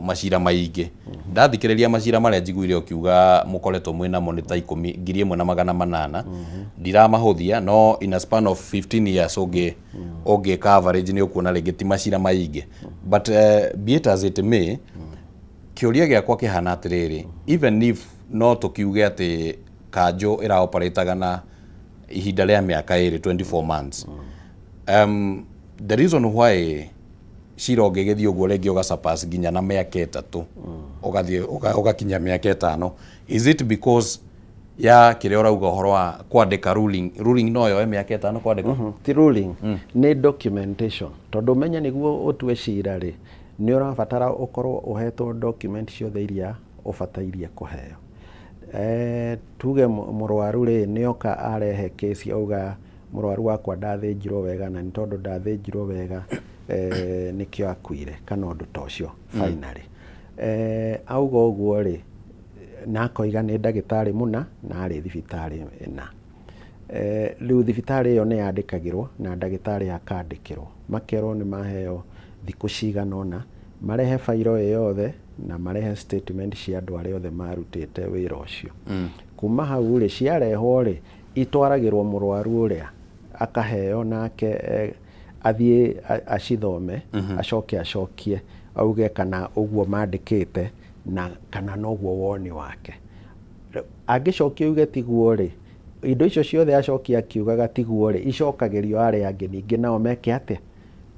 macira maingĩ. Ndathikĩrĩria macira marĩa njiguire ũkiuga mũkoretwo mwĩnamo nĩ ta ikũmi, 1800. Ndiramahũthia, no in a span of 15 years ũngĩka average nĩ ũkuona rĩngĩ ti macira maingĩ. But be it as it may, kĩũria gĩakwa kĩhana atĩrĩrĩ, even if no tũkiuge atĩ kanjũ ĩraoperataga na ihinda rĩa mĩaka 2, 24 months, the reason why cira ũngĩgĩthiĩ ũguo rĩngĩ ũgasurpass nginya na mĩaka 3, ũgathiĩ ũgakinya mĩaka 5, is it because ya kĩrĩa ũrauga ũhoro wa kwandĩka ruling? Ruling no yoe mĩaka 5 kwandĩka? Ti ruling, nĩ documentation, tondũ ũmenye nĩguo ũtue cira rĩ, nĩ ũrabatara ũkorwo ũhetwo document ciothe iria ũbatairie kũheo. Tuge mũrwaru rĩ, nĩoka arehe kesi, auga mũrwaru wakwa ndathĩnjirwo wega, na nĩ tondũ ndathĩnjirwo wega nĩkĩo akuire, kana ũndũ ta ũcio. Finally auga ũguo rĩ, na akoiga nĩ ndagĩtarĩ mũna na arĩ thibitarĩ ĩna. Rĩu thibitarĩ ĩyo nĩ yandĩkagĩrwo na ndagĩtarĩ akandĩkĩrwo, makerwo nĩ maheo thikũ cigana ũna marehe bairo ĩ yothe na marehe statement cia andũ arĩa othe marutĩte wĩra ũcio. Kuma hau rĩ, ciarehwo rĩ, itwaragĩrwo mũrwaru ũrĩa akaheo, nake athiĩ acithome, acoke acokie auge kana ũguo mandĩkĩte na kana noguo woni wake. Angĩcokia uge tiguo rĩ, indo icio ciothe acokia akiugaga tiguo rĩ, icokagĩrio arĩa angĩ ningĩ nao meke atĩa?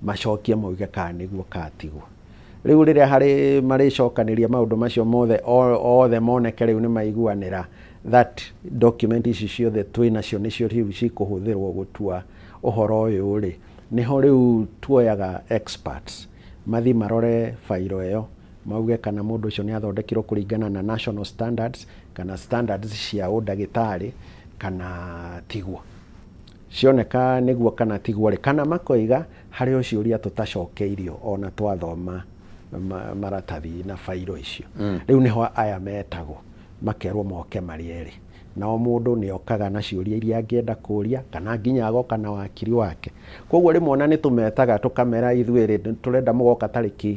Macokie mauge kana nĩguo kana tiguo. Rĩu rĩrĩa harĩ marĩcokanĩria maũndũ macio mothe othe moneke rĩu nĩ maiguanĩra that document ici ciothe twĩ nacio nĩcio rĩu cikũhũthĩrwo gũtua ũhoro ũyũ rĩ, nĩho rĩu tuoyaga experts mathi marore bairo ĩyo, mauge kana mũndũ ũcio nĩ athondekirwo kũringana na national standards kana standards cia ũndagĩtarĩ kana tiguo. Cioneka nĩguo kana tiguo rĩ, kana makoiga harĩ o ciũria tũtacokeirio ona twathoma maratathi na bairo icio. Rĩu nĩho aya metagwo, makerwo moke marĩ erĩ, na o mũndũ nĩ okaga na ciũria iria angĩenda kũria kana nginya agoka na wakiri wake. Koguo rĩmwe ona nĩ tũmetaga tũkamera ithuĩ rĩ, tũrenda mũgoka tarĩki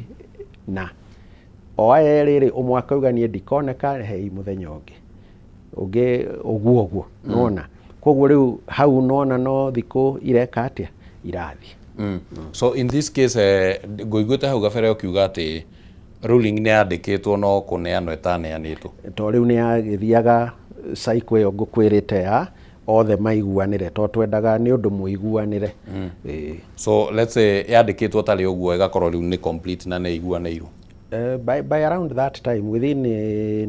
na o aya erĩ rĩ, ũmwe akauga niĩ ndikoneka, hei mũthenya ũngĩ, ũngĩ ũguo ũguo. Nona koguo rĩu hau nona no thikũ ireka atĩa, irathiĩ. So in this case, ngũiguĩte hau gabere ũkiuga atĩ ruling nĩ yandĩkĩtwo no kũneanwo ĩtaneanĩtwo. To rĩu nĩ yagĩthiaga cycle ĩyo ngũkwĩrĩte ya othe maiguanĩre, to twendaga nĩ ũndũ mũiguanĩre. Ĩĩ. So let's say yandĩkĩtwo tarĩ ũguo, ĩgakorwo rĩu nĩ complete na nĩ iguanĩirwo. By around that time, within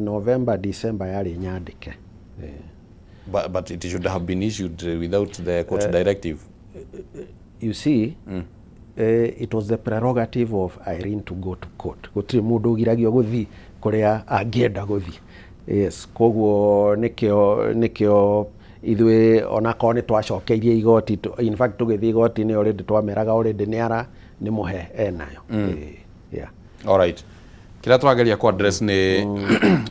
November, December, yarĩ nyandĩke. But it should have been issued without the court directive. You see, it was the prerogative of Irene to go to court. Gũtirĩ mũndũ ũgiragio gũthiĩ kũrĩa angĩenda gũthiĩ. Yes, koguo nĩkĩo ithuĩ onakorwo nĩ twacokeirie igoti, in fact tũgĩthiĩ igoti-inĩ already twameraga already nĩ ara nĩ mũhe enayo. Yeah. Alright. Kĩrĩa tũrageria ku address nĩ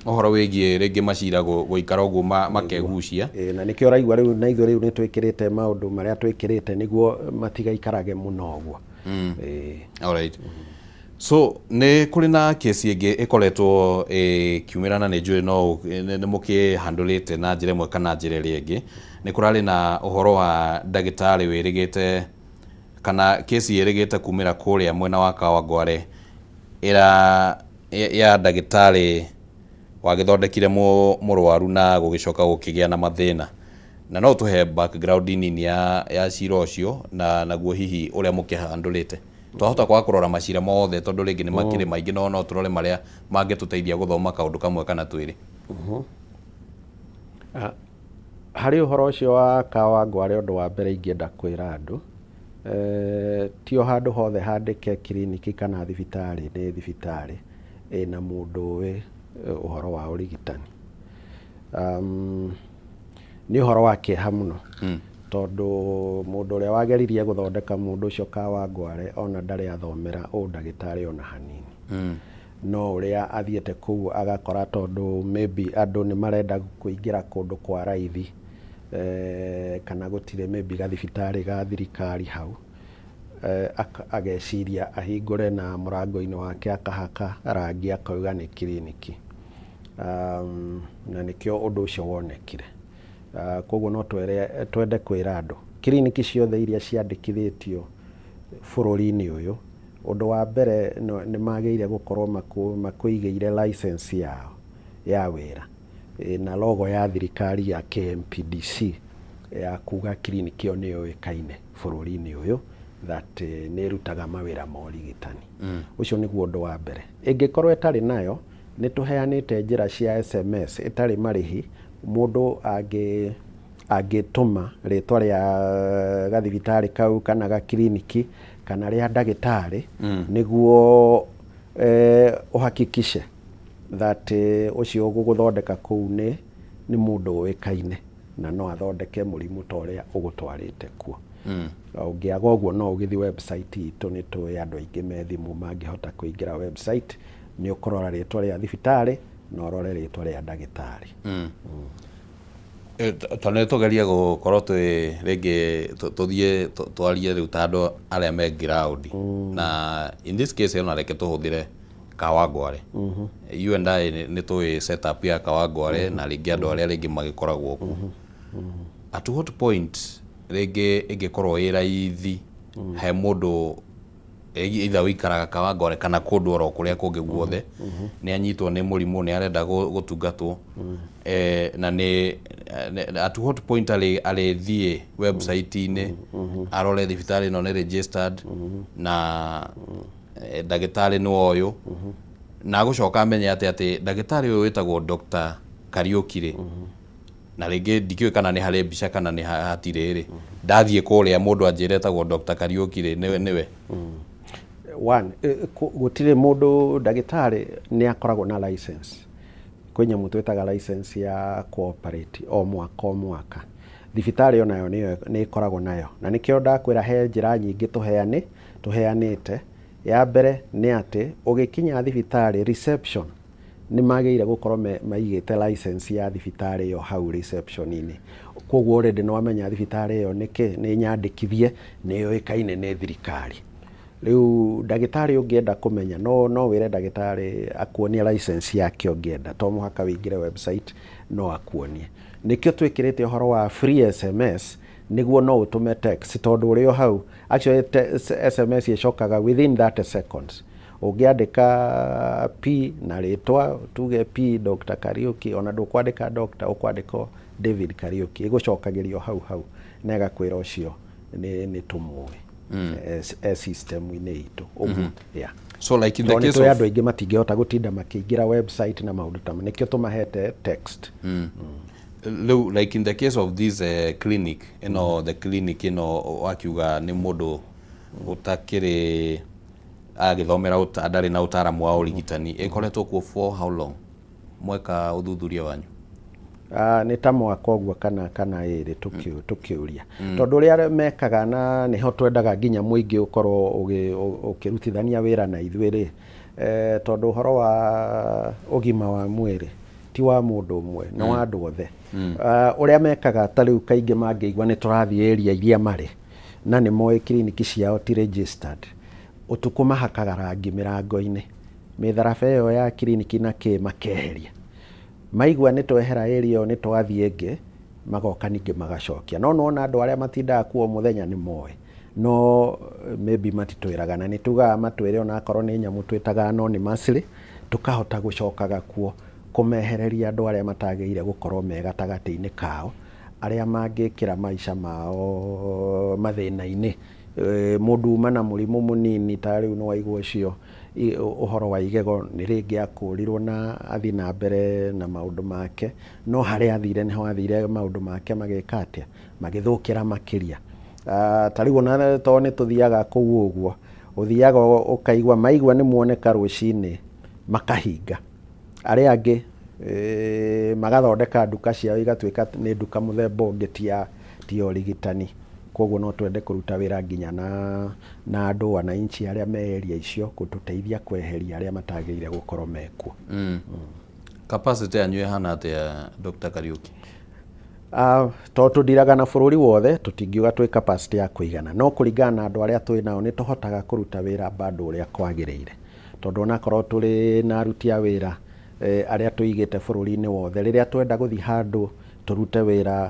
ũhoro wĩgiĩ rĩngĩ macira gũikara ũguo makegucia. Ĩ, na nĩkĩo ũraigua rĩu na ithuĩ rĩu nĩ twĩkĩrĩte maũndũ marĩa twĩkĩrĩte nĩguo matigaikarage mũno ũguo. Ĩ. Alright. So nĩ kũrĩ na kesi ĩngĩ ĩkoretwo ĩkiumĩra na nĩ njũĩ no nĩ mũkĩhandũrĩte na njĩra ĩmwe kana njĩra ĩrĩa ĩngĩ. Nĩ kũrarĩ na ũhoro wa ndagĩtarĩ wĩrĩgĩte kana kesi ĩrĩgĩte kumĩra kũrĩa mwena wa Kawangware ĩra ya ndagĩtarĩ wagĩthondekire mũrwaru na gũgĩcoka gũkĩgĩa na mathĩna, na no tũhe background nini ya cira ũcio na naguo hihi ũrĩa mũkĩhandũrĩte. Twahota kwaga kũrora macira mothe tondũ rĩngĩ nĩ makĩrĩ maingĩ, no no tũrore marĩa mangĩtũteithia gũthoma kaũndũ kamwe kana twĩrĩ. Harĩ ũhoro ũcio wa Kawangware, ũndũ wa mbere ingĩenda kwĩra andũ, ti o handũ hothe handĩke kiriniki kana thibitarĩ nĩ thibitarĩ ĩna mũndũ ũĩ ũhoro wa ũrigitani. Nĩ ũhoro wa kĩeha mũno tondũ mũndũ ũrĩa wageririe gũthondeka mũndũ ũcio Kawangware ona ndarĩ athomera ũndagĩtarĩ ona hanini, no ũrĩa athiĩte kũu agakora tondũ maybe andũ nĩ marenda kũingĩra kũndũ kwa raithi, kana gũtirĩ maybe gathibitarĩ ga thirikari hau, ageciria ahingũre na mũrango-inĩ wake akahaka rangi akauga nĩ kiriniki, na nĩkĩo ũndũ ũcio wonekire. Koguo no twende kwĩra andũ kiriniki ciothe iria ciandĩkithĩtio bũrũri-inĩ ũyũ, ũndũ wa mbere nĩ magĩrĩire gũkorwo makũigĩire license yao ya wĩra na logo ya thirikari ya KMPDC ya kuga kiriniki ĩyo nĩ yũĩkaine bũrũri-inĩ ũyũ that nĩ ĩrutaga mawĩra ma ũrigitani. Ũcio nĩguo ũndũ wa mbere. Ĩngĩkorwo ĩtarĩ nayo, nĩ tũheanĩte njĩra cia SMS ĩtarĩ marĩhi, mũndũ angĩtũma rĩtwa rĩa gathibitarĩ kau kana gakiriniki kana rĩa ndagĩtarĩ nĩguo ũhakikishe that ũcio ũgũgũthondeka kũu nĩ mũndũ ũĩkaine na no athondeke mũrimũ ta ũrĩa ũgũtwarĩte kuo. Ũngĩaga ũguo no ũgĩthiĩ website itũ, nĩ tũĩ andũ aingĩ me thimũ mangĩhota kũingĩra website, nĩ ũkũrora rĩtwa rĩa thibitarĩ na ũrore rĩtwa rĩa ndagĩtarĩ. Tondũ nĩ tũgerie gũkorwo twĩ rĩngĩ tũthiĩ twarie rĩu ta andũ arĩa me ground, na in this case ona reke tũhũthĩre Kawangware. You and I nĩ tũĩ setup ya Kawangware na rĩngĩ andũ arĩa rĩngĩ magĩkoragwo kuo. At what point rĩngĩ ĩngĩkorwo ĩ raithi he mũndũ either ũikaraga Kawangware kana kũndũ oro kũrĩa kũngĩ guothe nĩ anyitwo nĩ mũrimũ, nĩ arenda gũtungatwo, na nĩ at what point arĩthiĩ website-inĩ arore thibitarĩ ĩno nĩ registered na ndagĩtarĩ nĩ ũyũ, na agũcoka amenye atĩ ndagĩtarĩ ũyũ wĩtagwo Dr. Kariuki rĩ, na rĩngĩ ndikĩũĩ kana nĩ harĩ mbica kana nĩ hatirĩ rĩ, ndathiĩ kũrĩa mũndũ anjĩre etagwo Dr. Kariuki rĩ, nĩwe nĩwe? One, gũtirĩ mũndũ, ndagĩtarĩ nĩ akoragwo na license. Kwĩ nyamũ twĩtaga license ya cooperate o mwaka o mwaka. Thibitarĩ onayo nĩ ĩkoragwo nayo, na nĩkĩo ndakwĩra he njĩra nyingĩ tũheanĩte. Ya mbere nĩ atĩ ũgĩkinya thibitarĩ reception nĩ magĩrĩire gũkorwo maigĩte license ya thibitarĩ ĩyo hau reception-inĩ. Koguo already nĩ wamenya thibitarĩ ĩyo nĩkĩ nĩ nyandĩkithie, nĩ yũĩkaine nĩ thirikari. Rĩu ndagĩtarĩ ũngĩenda kũmenya no wĩre ndagĩtarĩ akuonie license yake ũngĩenda, to mũhaka wĩingĩre website, no akuonie. Nĩkĩo twĩkĩrĩte ũhoro wa free SMS nĩguo no ũtũme text tondũ ũrĩ o hau. Actually SMS ĩcokaga within 30 seconds. Ũngĩandĩka P na rĩtwa, tuge P Dr. Kariuki, ona ndũkwandĩka Dr. ũkwandĩka David Kariuki, ĩgũcokagĩrio hau hau na ĩgakwĩra ũcio nĩ tũmũĩ. e system-inĩ itũ ũguo, yeah. So like in the Tondũ nĩ case tũĩ of andũ aingĩ matingĩhota gũtinda makĩingĩra website na maũndũ ta nĩkĩo tũmahete text. Rĩu like in the case of this clinic ĩno, the clinic ĩno wakiuga nĩ mũndũ ũtakĩrĩ agĩthomera ndarĩ na ũtaaramu wa ũrigitani, ĩkoretwo kuo for how long mweka ũthuthuria wanyu? Ah, nĩ ta mwaka ũguo kana 2 tũkĩũria, tondũ ũrĩa mekaga na nĩho twendaga nginya mũingĩ ũkorwo ũkĩrutithania wĩra na ithuĩ rĩ, tondũ ũhoro wa ũgima wa mwĩrĩ ti wa mũndũ ũmwe, nĩ wa andũ othe. Ah, ũrĩa mekaga ta rĩu kaingĩ mangĩigua nĩ tũrathiĩ area iria marĩ na nĩ moĩ kiriniki ciao ti registered, ũtukũ mahakaga rangi mĩrango-inĩ, mĩtharaba ĩyo ya kiriniki na kĩ makeheria. Maigua nĩ twehera area ĩyo, nĩ twathiĩ ĩngĩ, magoka ningĩ magacokia. No nĩwona andũ arĩa matindaga kuo mũthenya nĩ moĩ, no maybe matitwĩraga, na nĩ tugaga matwĩre onakorwo nĩ nyamũ twĩtaga anonymously, tũkahota gũcokaga kuo kũmehereria andũ arĩa matagĩrĩire gũkorwo me gatagatĩ-inĩ kao, arĩa mangĩkĩra maica mao mathĩna-inĩ. Mũndũ uma na mũrimũ mũnini ta rĩu nĩ waigua ũcio ũhoro wa igego, nĩ rĩngĩ akũrirwo na athiĩ na mbere na maũndũ make, no harĩa athire nĩho athire maũndũ make magĩka atĩa, magĩthũkĩra makĩria. Ah, ta rĩu ona tondũ nĩ tũthiaga kũu ũguo, ũthiaga ũkaigua maigua nĩ muoneka rũcinĩ makahinga, arĩa angĩ magathondeka nduka ciao igatuĩka nĩ nduka mũthemba ũngĩ, ti ya ũrigitani. Koguo no twende kũruta wĩra nginya na andũ wananchi arĩa me area icio gũtũteithia kweheria arĩa matagĩrĩire gũkorwo mekuo. Capacity yanyu ĩhana atĩa, Dr. Kariuki? Tondũ tũndiraga na bũrũri wothe, tũtingiuga twĩ capacity ya kũigana, no kũringana na andũ arĩa twĩ nao nĩ tũhotaga kũruta wĩra bado ũrĩa kwagĩrĩire, tondũ onakorwo tũrĩ na aruti a wĩra arĩa tũigĩte bũrũri-inĩ wothe, rĩrĩa twenda gũthiĩ handũ tũrute wĩra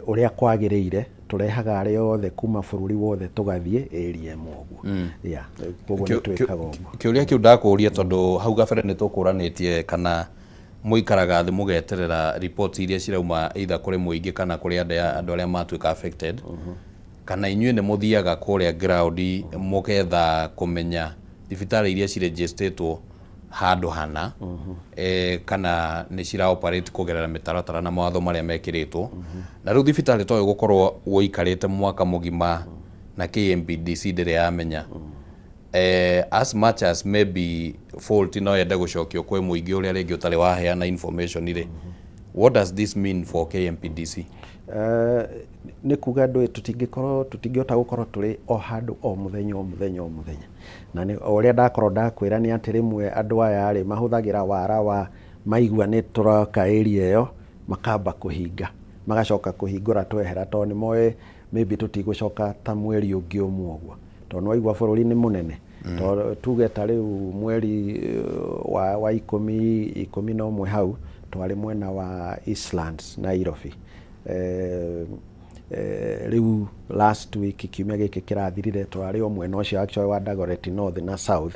ũrĩa kwagĩrĩire, tũrehaga arĩa othe kuma bũrũri wothe tũgathiĩ area ĩmwe ũguo. Yeah, koguo nĩ twĩkaga ũguo. Kĩũria kĩu ndakũria tondũ hau gabere nĩ tũkũranĩtie kana mũikaraga thĩ mũgeterera riboti iria cirauma either kũrĩ mũingĩ kana kũrĩ andũ arĩa matuĩka affected, kana inyuĩ nĩ mũthiaga kũrĩa ground mũgetha kũmenya thibitarĩ iria ciregistatwo handũ hana, kana nĩ cira operate kũgerera mĩtaratara na mawatho marĩa mekĩrĩtwo. Na rĩu thibitarĩ to ĩgũkorwo ũikarĩte mwaka mũgima na KMPDC ndĩrĩ yamenya, as much as maybe fault no yende gũcokio kwĩ mũingĩ ũrĩa rĩngĩ ũtarĩ waheana information rĩ, what does this mean for KMPDC? Nĩ kuga ndũĩ tũtingĩkorwo, tũtingĩhota gũkorwo tũrĩ o handũ o mũthenya o mũthenya o mũthenya, na nĩ o ũrĩa ndakorwo ndakwĩra nĩ atĩ rĩmwe andũ aya rĩ mahũthagĩra wara wa maigua nĩ tũroka area ĩyo, makamba kũhinga, magacoka kũhingũra twehera, tondũ nĩ moĩ maybe tũtigũcoka ta mweri ũngĩ ũmwe ũguo, tondũ nĩ waigua bũrũri nĩ mũnene. Tondũ tuge ta rĩu mweri wa 11 hau twarĩ mwena wa Eastlands, Nairobi. Rĩu last week, kiumia gĩkĩ kĩrathirire, tũrarĩ o mwena ũcio actually wa Dagoretti North na South,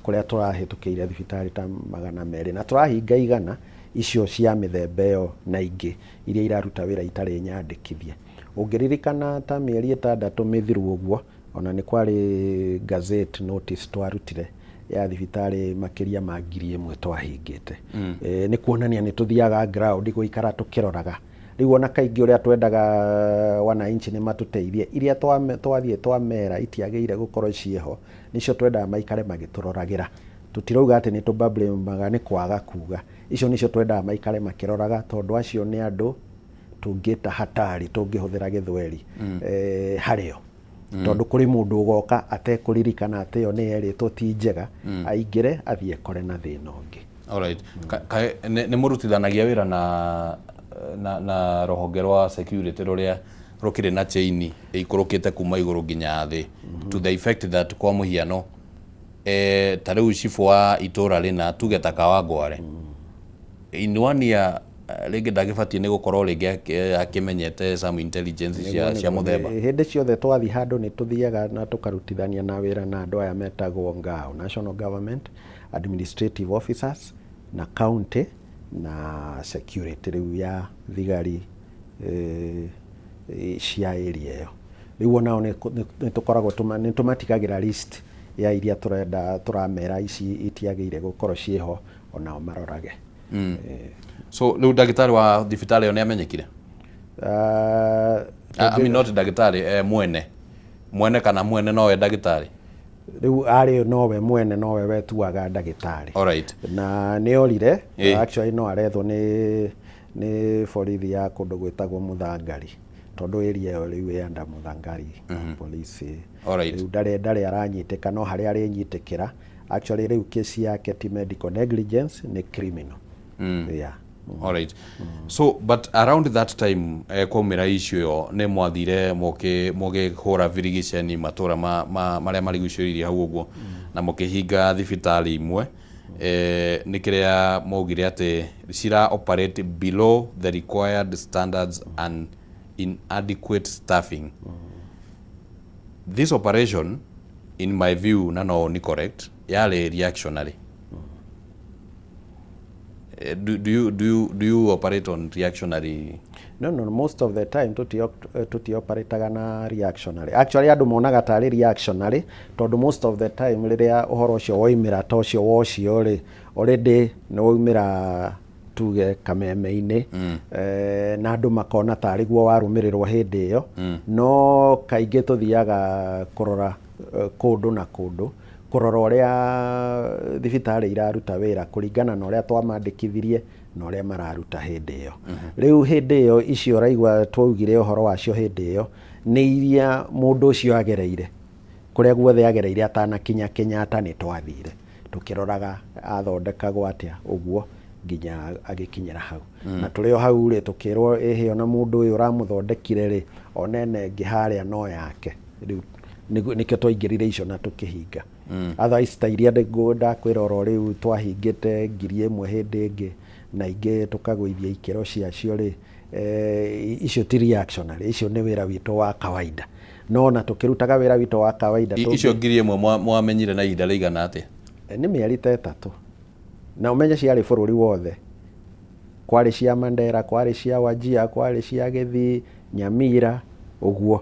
kũrĩa tũrahĩtũkĩire thibitarĩ ta 200 na tũrahinga 100 icio cia mĩthemba ĩyo na ingĩ iria iraruta wĩra itarĩ nyandĩkithie. Ũngĩririkana ta mĩeri 6 mĩthiru ũguo, ona nĩ kwarĩ gazette notice twarutire ya thibitarĩ makĩria ma 1000 twahingĩte. Nĩ kuonania nĩ tũthiaga ground gũikara tũkĩroraga. Rĩu ona kaingĩ ũrĩa twendaga wananchi nĩ matũteithie, iria twathiĩ twamera itiagĩrĩire gũkorwo ciĩho, nĩcio twendaga maikare magĩtũroragĩra. Tũtirauga atĩ nĩ tũbablemaga nĩ kwaga kuga, icio nĩcio twendaga maikare makĩroraga, tondũ acio nĩ andũ tũngĩta hatari, tũngĩhũthĩra gĩthweri, harĩo, tondũ kũrĩ mũndũ ũgoka atekũririkana atĩ ĩyo nĩ erĩtwo ti njega, aingĩre athiĩ ekore na thĩna ũngĩ. Alright. Nĩ mũrutithanagia wĩra na rũhonge rwa security rũrĩa rũkĩrĩ na chain ĩikũrũkĩte kuma igũrũ nginya thĩ, to the effect that kwa mũhiano, ta rĩu cibũ wa itũra rĩna, tuge ta Kawangware, in one year rĩngĩ ndagĩbatiĩ nĩ gũkorwo rĩngĩ akĩmenyete some intelligence cia mũthemba. Hĩndĩ ciothe twathiĩ handũ nĩ tũthiaga na tũkarutithania na wĩra na andũ aya metagwo NGAO, National Government Administrative Officers, na county na security rĩu ya thigari. cia area ĩyo. Rĩu onao nĩ tũkoragwo nĩ tũmatigagĩra list ya iria tũrenda, tũramera ici itiagĩrĩire gũkorwo ciĩho, onao marorage. So rĩu ndagĩtarĩ wa thibitarĩ ĩyo nĩ amenyekire? I mean not ndagĩtarĩ, mwene mwene kana mwene nowe ndagĩtarĩ? Rĩu arĩ nowe mwene, nowe wetuaga ndagĩtarĩ. Na nĩ orire. Actually no arethwo nĩ borithi ya kũndũ gwĩtagwo Mũthangari, tondũ area ĩyo rĩu ĩ under Mũthangari police. Rĩu ndarĩ aranyitĩka, no harĩa arĩnyitĩkĩra, actually rĩu kesi yake ti medical negligence, nĩ criminal. Yeah. Alright. So but around that time kwaumĩra issue ĩyo, nĩ mwathire mũgĩhũra birigiceni matũra marĩa marigucĩrĩirie hau ũguo na mũkĩhinga thibitarĩ imwe, nĩ kĩrĩa maugire atĩ cira operate below the required standards and inadequate staffing. This operation, in my view, na no ni correct, yarĩ reactionary. Do you operate on reactionary? No, most of the time tũtioperataga na reactionary. Actually andũ monaga tarĩ reactionary tondũ most of the time rĩrĩa ũhoro ũcio woimĩra ta ũcio wa ũcio rĩ, already nĩ waumĩra tuge kameme-inĩ, na andũ makona tarĩ guo warũmĩrĩrwo hĩndĩ ĩyo. No kaingĩ tũthiaga kũrora kũndũ na kũndũ, kũrora ũrĩa thibitarĩ iraruta wĩra kũringana na ũrĩa twamandĩkithirie na ũrĩa mararuta hĩndĩ ĩyo. Rĩu hĩndĩ ĩyo icio ũraigua twaugire ũhoro wacio hĩndĩ ĩyo nĩ iria mũndũ ũcio agereire, kũrĩa guothe agereire atanakinya Kenyatta, nĩ twathire tũkĩroraga athondekagwo atĩa ũguo nginya agĩkinyĩra hau. Na tũrĩ o hau rĩ, tũkĩrwo ĩhĩ ona mũndũ ũyũ ũramũthondekire rĩ, ona ĩno ĩngĩ harĩa no yake. Rĩu nĩkĩo twaingĩrire icio na tũkĩhinga. Otherwise ta iria ndakwĩra oro rĩu twahingĩte 1,000 hĩndĩ ĩngĩ na ingĩ tũkagũithia ikĩro ciacio rĩ, icio ti reactionary, icio nĩ wĩra witũ wa kawaida. No ona tũkĩrutaga wĩra witũ wa kawaida, Icio 1,000 mwamenyire na ihinda rĩigana atĩa? Nĩ mĩeri ta 3. Na ũmenye ciarĩ bũrũri wothe, kwarĩ cia Mandera, kwarĩ cia Wajir, kwarĩ cia Gĩthii, Nyamira ũguo,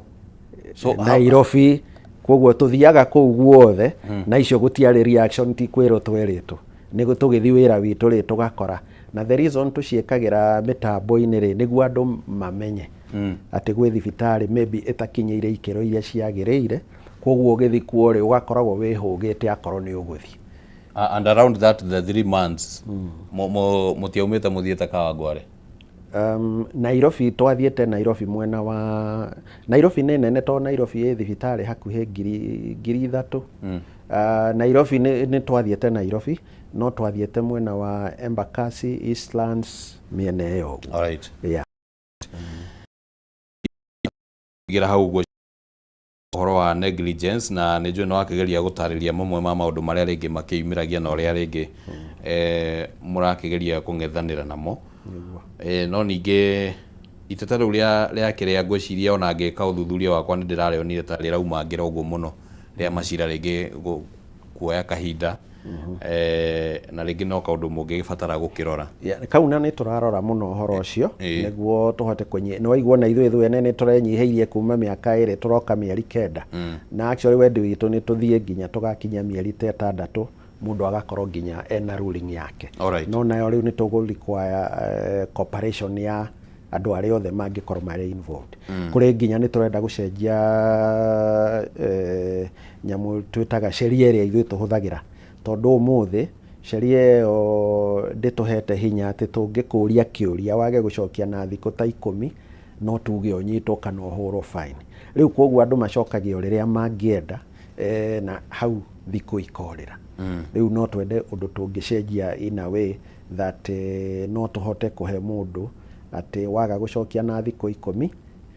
So, Nairobi. Koguo tũthiaga kũu guothe na icio gũtiarĩ reaction, ti kwĩrwo twerĩtwo, nĩ tũgĩthiĩ wĩra witũ rĩ tũgakora. Na the reason tũciĩkagĩra mĩtambo-inĩ rĩ, nĩguo andũ mamenye atĩ gwĩ thibitarĩ maybe ĩtakinyĩire ikĩro iria ciagĩrĩire. Koguo ũgĩthiĩ kuo rĩ, ũgakoragwo wĩhũgĩte akorwo nĩ ũgũthiĩ. And around that the 3 months mũtiaumĩte mũthiĩte Kawangware? Nairobi twathiĩte, Nairobi, mwena wa Nairobi nĩ nene tondũ Nairobi ĩ thibitarĩ hakuhĩ 3,000. Nairobi nĩ twathiĩte Nairobi, no twathiĩte mwena wa Embakasi, Eastlands, mĩena ĩyo ũguo. Yeah. Gĩra hau ũguo ũhoro wa negligence, na nĩ njũĩ nĩ wakĩgeria gũtarĩria mamwe ma maũndũ marĩa rĩngĩ makĩyumĩragia na ũrĩa rĩngĩ mũrakĩgeria kũng'ethanĩra namo. No ningĩ iteta rĩu rĩa kĩrĩa ngwĩciria ona ngĩka ũthuthuria wakwa nĩ ndĩrarĩonire ta rĩraumangĩra ũguo mũno rĩa macira rĩngĩ kuoya kahinda, na rĩngĩ no kaũndũ mũngĩgĩbatara gũkĩrora. Yeah, kau na nĩ tũrarora mũno ũhoro ũcio nĩguo tũhote kũnyi nĩ waigua na ithuĩ ene nĩ tũrenyihĩirie kuma mĩaka 2 tũroka mĩeri 9, na actually wendi witũ nĩ tũthiĩ nginya tũgakinya mĩeri ta 6, mũndũ agakorwo nginya ena ruling yake. No nayo rĩu nĩ tũgũ require cooperation ya andũ arĩa othe mangĩkorwo marĩ involved. Kũrĩ nginya nĩ tũrenda gũcenjia nyamũ twĩtaga sheria ĩrĩa ithuĩ tũhũthagĩra, tondũ ũmũthĩ sheria ĩyo ndĩtũhete hinya atĩ tũngĩkũria kĩũria wage gũcokia na thikũ ta 10, no tuge ũnyitwo kana ũhũrwo fine. Rĩu koguo andũ macokagia o rĩrĩa mangĩenda, na hau thikũ ikorĩra. Rĩu no twende ũndũ tũngĩcenjia in a way that no tũhote kũhe mũndũ atĩ waga gũcokia na thikũ 10,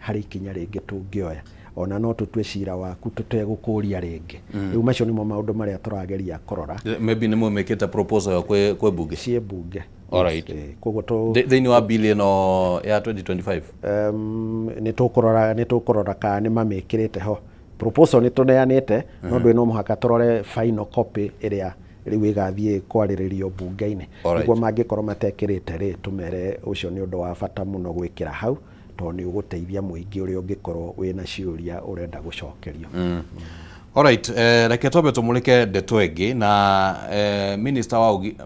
harĩ ikinya rĩngĩ tũngĩoya, ona no tũtue cira waku tũtegũkũria rĩngĩ. Rĩu macio nĩmo maũndũ marĩa tũrageria kũrora. Maybe nĩ mwĩmĩkĩte proposal ĩyo kwĩ bunge? Ciĩ bunge. Alright. Koguo tũ Thĩinĩ wa bill ĩno ya 2025? Nĩ tũkũrora kana nĩ mamĩkĩrĩte ho. Proposal nĩ tũneanĩte, no ndũĩ, no mũhaka tũrore final copy ĩrĩa rĩu ĩgathiĩ kwarĩrĩrio bunge-inĩ, nĩguo mangĩkorwo matekĩrĩte rĩ, tũmere ũcio nĩ ũndũ wa bata mũno gwĩkĩra hau. Tondũ nĩ ũgũteithia mũingĩ ũrĩa ũngĩkorwo wĩna ciũria ũrenda gũcokerio. Alright, reke twambe tũmũrĩke ndeto ĩngĩ na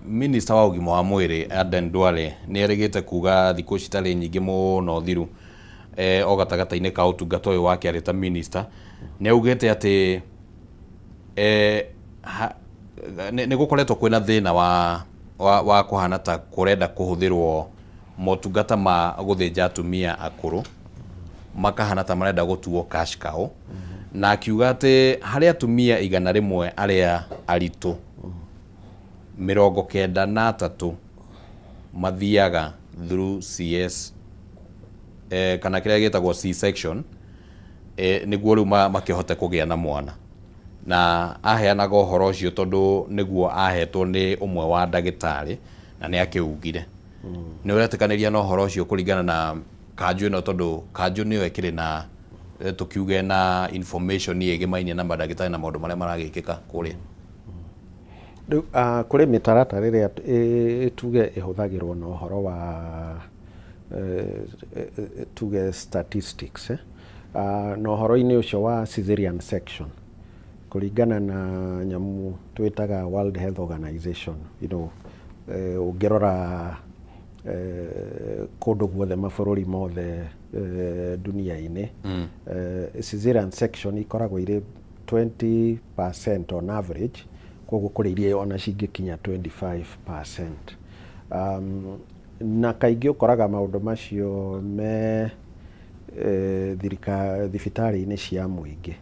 minister wa ũgima wa mwĩrĩ Aden Duale nĩ erĩgĩte kuga thikũ citarĩ nyingĩ mũno thiru, o gatagatĩ-inĩ ka ũtungata ũyũ wake arĩ ta minister, nĩ augĩte atĩ nĩ gũkoretwo kwĩna thĩna wa kũhana ta kũrenda kũhũthĩrwo motungata ma gũthĩnja atumia akũrũ makahana ta marenda gũtuo cash cow, na akiuga atĩ harĩ atumia 100 arĩa aritũ, 93 mathiaga through CS, kana kĩrĩa gĩtagwo C section, nĩguo rĩu makĩhote kũgĩa na mwana. Na aheanaga ũhoro ũcio tondũ nĩguo ahetwo nĩ ũmwe wa ndagĩtarĩ na nĩ akĩugire. Nĩ ũretĩkanĩria na ũhoro ũcio kũringana na kanjũ ĩno, tondũ kanjũ nĩyo ĩkĩrĩ na tũkiuge na information ĩgĩmainie na mandagĩtarĩ na maũndũ marĩa maragĩkĩka kũrĩa? Rĩu kũrĩ mĩtaratara ĩrĩa tuge ĩhũthagĩrwo na ũhoro wa tuge statistics, eh? Na ũhoro-inĩ ũcio wa cesarean section, kũringana na nyamũ twĩtaga World Health Organization, ũngĩrora kũndũ guothe, mabũrũri mothe dunia-inĩ, cesarean section ikoragwo irĩ 20% on average, koguo kũrĩ iria ona cingĩkinya 25%. Na kaingĩ ũkoraga maũndũ macio me thirika thibitarĩ-inĩ cia mũingĩ.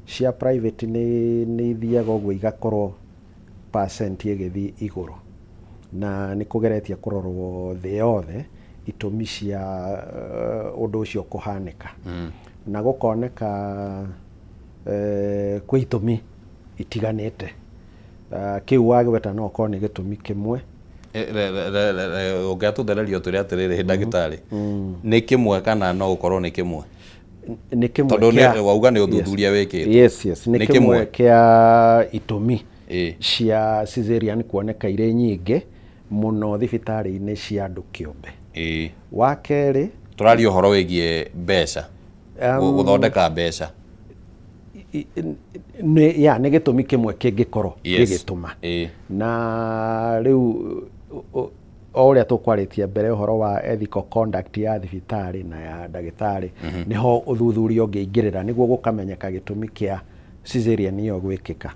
Cia private nĩ ithiaga ũguo igakorwo percent ĩgĩthiĩ igũrũ, na nĩ kũgeretie kũrorwo thĩ yothe itũmi cia ũndũ ũcio kũhanĩka, na gũkoneka kwĩ itũmi itiganĩte. Kĩu wagweta no ũkorwo nĩ gĩtũmi kĩmwe. Ũngĩatũthereria ũtwĩre atĩrĩrĩ, ndagĩtarĩ, nĩ kĩmwe kana no ũkorwo nĩ kĩmwe? Nĩ kĩmwe. Tondũ wauga nĩ ũthuthuria wĩkĩtwo. Yes, nĩ Nĩ kĩmwe kĩmwe. Kĩa itũmi cia cesarean kuoneka irĩ nyingĩ mũno thibitarĩ-inĩ cia andũ kĩũmbe. Wa kerĩ, Tũraria ũhoro wĩgiĩ mbeca, gũthondeka mbeca. Nĩ ya nĩ gĩtũmi kĩmwe kĩngĩkorwo gĩgĩtũma. Na rĩu o ũrĩa tũkwarĩtie mbere ũhoro wa ethical conduct ya thibitarĩ na ya ndagĩtarĩ, nĩho ũthuthuria ũngĩingĩrĩra nĩguo gũkamenyeka gĩtũmi kĩa cesarean ĩyo gwĩkĩka.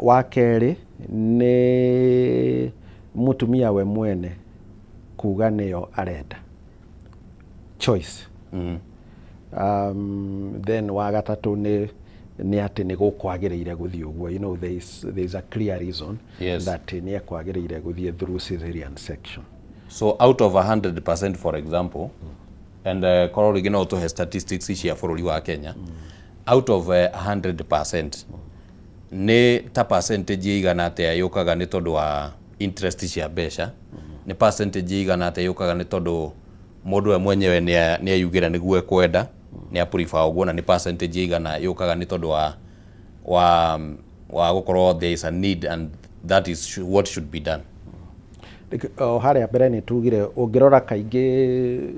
Wa kerĩ nĩ mũtumia we mwene kuga nĩyo arenda, choice. Then wa gatatũ nĩ atĩ nĩ gũkwagĩrĩire gũthiĩ ũguo, there is a clear reason that nĩ ekwagĩrĩire gũthiĩ through cesarean section. So out of 100%, for example, and korwo rĩngĩ no ũtũhe statistics cia bũrũri wa Kenya, out of 100%, nĩ ta percentage ĩigana atĩa yũkaga nĩ tondũ wa interest cia mbeca? Nĩ percentage ĩigana atĩa yũkaga nĩ tondũ mũndũ we mwenyewe nĩ eyugĩra nĩguo ekwenda, nĩ a prefer ũguo? Na nĩ percentage ĩigana yũkaga nĩ tondũ wa gũkorwo there is a need and that is what should be done? O harĩa mbere nĩ tugire ũngĩrora kaingĩ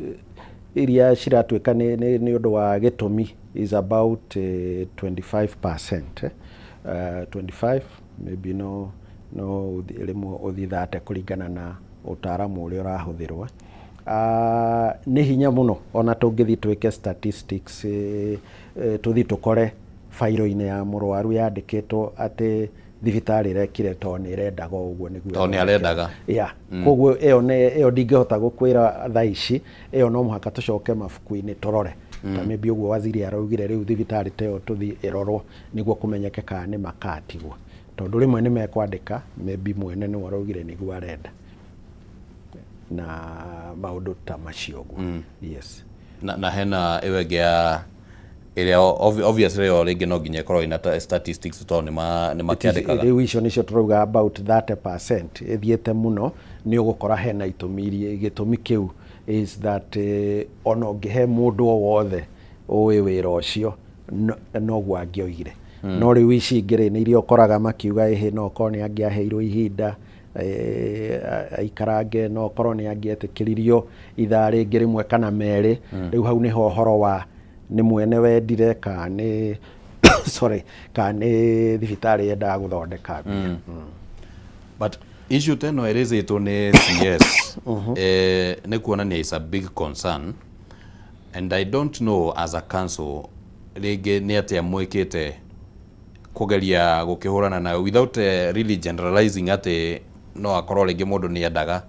iria ciratuĩka nĩ ũndũ wa gĩtũmi is about 25%, eh? 25, maybe no rĩmwe ũthiĩ 30 kũringana na ũtaaramu ũrĩa ũrahũthĩrwo. Nĩ hinya mũno ona tũngĩthiĩ twĩke statistics, tũthiĩ tũkore bairo-inĩ ya mũrwaru yandĩkĩtwo atĩ thibitarĩ ĩrekire tondũ nĩ ĩrendaga o ũguo nĩguo. Tondũ nĩ arendaga. Yeah. Koguo ĩyo nĩ ĩyo ndingĩhota gũkwĩra thaa ici. Ĩyo no mũhaka tũcoke mabuku-inĩ tũrore, ta maybe ũguo waziri araugire rĩu thibitarĩ ta ĩyo tũthiĩ ĩrorwo nĩguo kũmenyeke kana nĩ makatigwo, tondũ rĩmwe nĩ mekwandĩka maybe mwene nĩwe araugire nĩguo arenda na maũndũ ta macio ũguo, yes. Na hena ĩyo ĩngĩ ya ĩrĩa obviously ĩyo rĩngĩ no nginya ĩkorwo ĩna statistics tondũ nĩ makĩandĩkaga. Rĩu icio nĩcio tũrauga about 30% ĩthiĩte mũno. Nĩ ũgũkora hena itũmi iria gĩtũmi kĩu is that ona ũngĩhe mũndũ o wothe ũĩ wĩra ũcio noguo angĩoigire. No rĩu ici ingĩ rĩ, nĩ iria ũkoraga makiuga ĩhĩ no korwo nĩ angĩaheirwo ihinda. Aikarange no korwo nĩ angĩetĩkĩririo ithaa rĩngĩ rĩmwe kana merĩ. Rĩu hau nĩho ũhoro wa nĩ mwene wendire kana nĩ, sorry, kana nĩ thibitarĩ yendaga gũthondeka mbia. But issue ta ĩno ĩrĩzĩtwo nĩ CS, nĩ kuonania is a big concern, and I don't know as a council rĩngĩ nĩ atĩa mwĩkĩte kũgeria gũkĩhũrana nayo without really generalizing atĩ no akorwo rĩngĩ mũndũ nĩ endaga,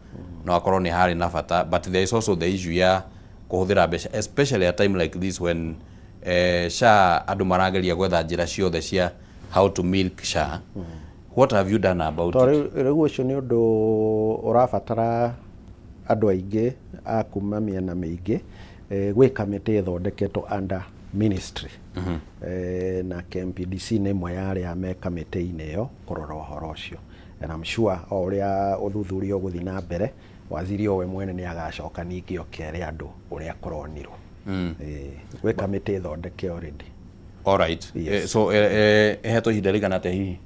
no akorwo nĩ harĩ na bata, but there is also the issue ya kũhũthĩra mbeca, especially a time like this when SHA andũ marageria gwetha njĩra ciothe cia how to milk SHA. What have you done about To it? Rĩu ũcio nĩ ũndũ ũrabatara andũ aingĩ a kuma mĩena mĩingĩ, gwĩ kamĩtĩ ĩthondeketwo under ministry, na KMPDC nĩ ĩmwe ya arĩa me kamĩtĩ-inĩ ĩyo kũrora ũhoro ũcio, and I'm sure o ũrĩa ũthuthuria ũgũthiĩ na mbere, waziri o we mwene nĩ agacoka ningĩ oke ere andũ ũrĩa kũronirwo. Gwĩ kamĩtĩ ĩthondeke already. All right. Yes. So ĩhetwo ihinda rĩigana atĩa hihi?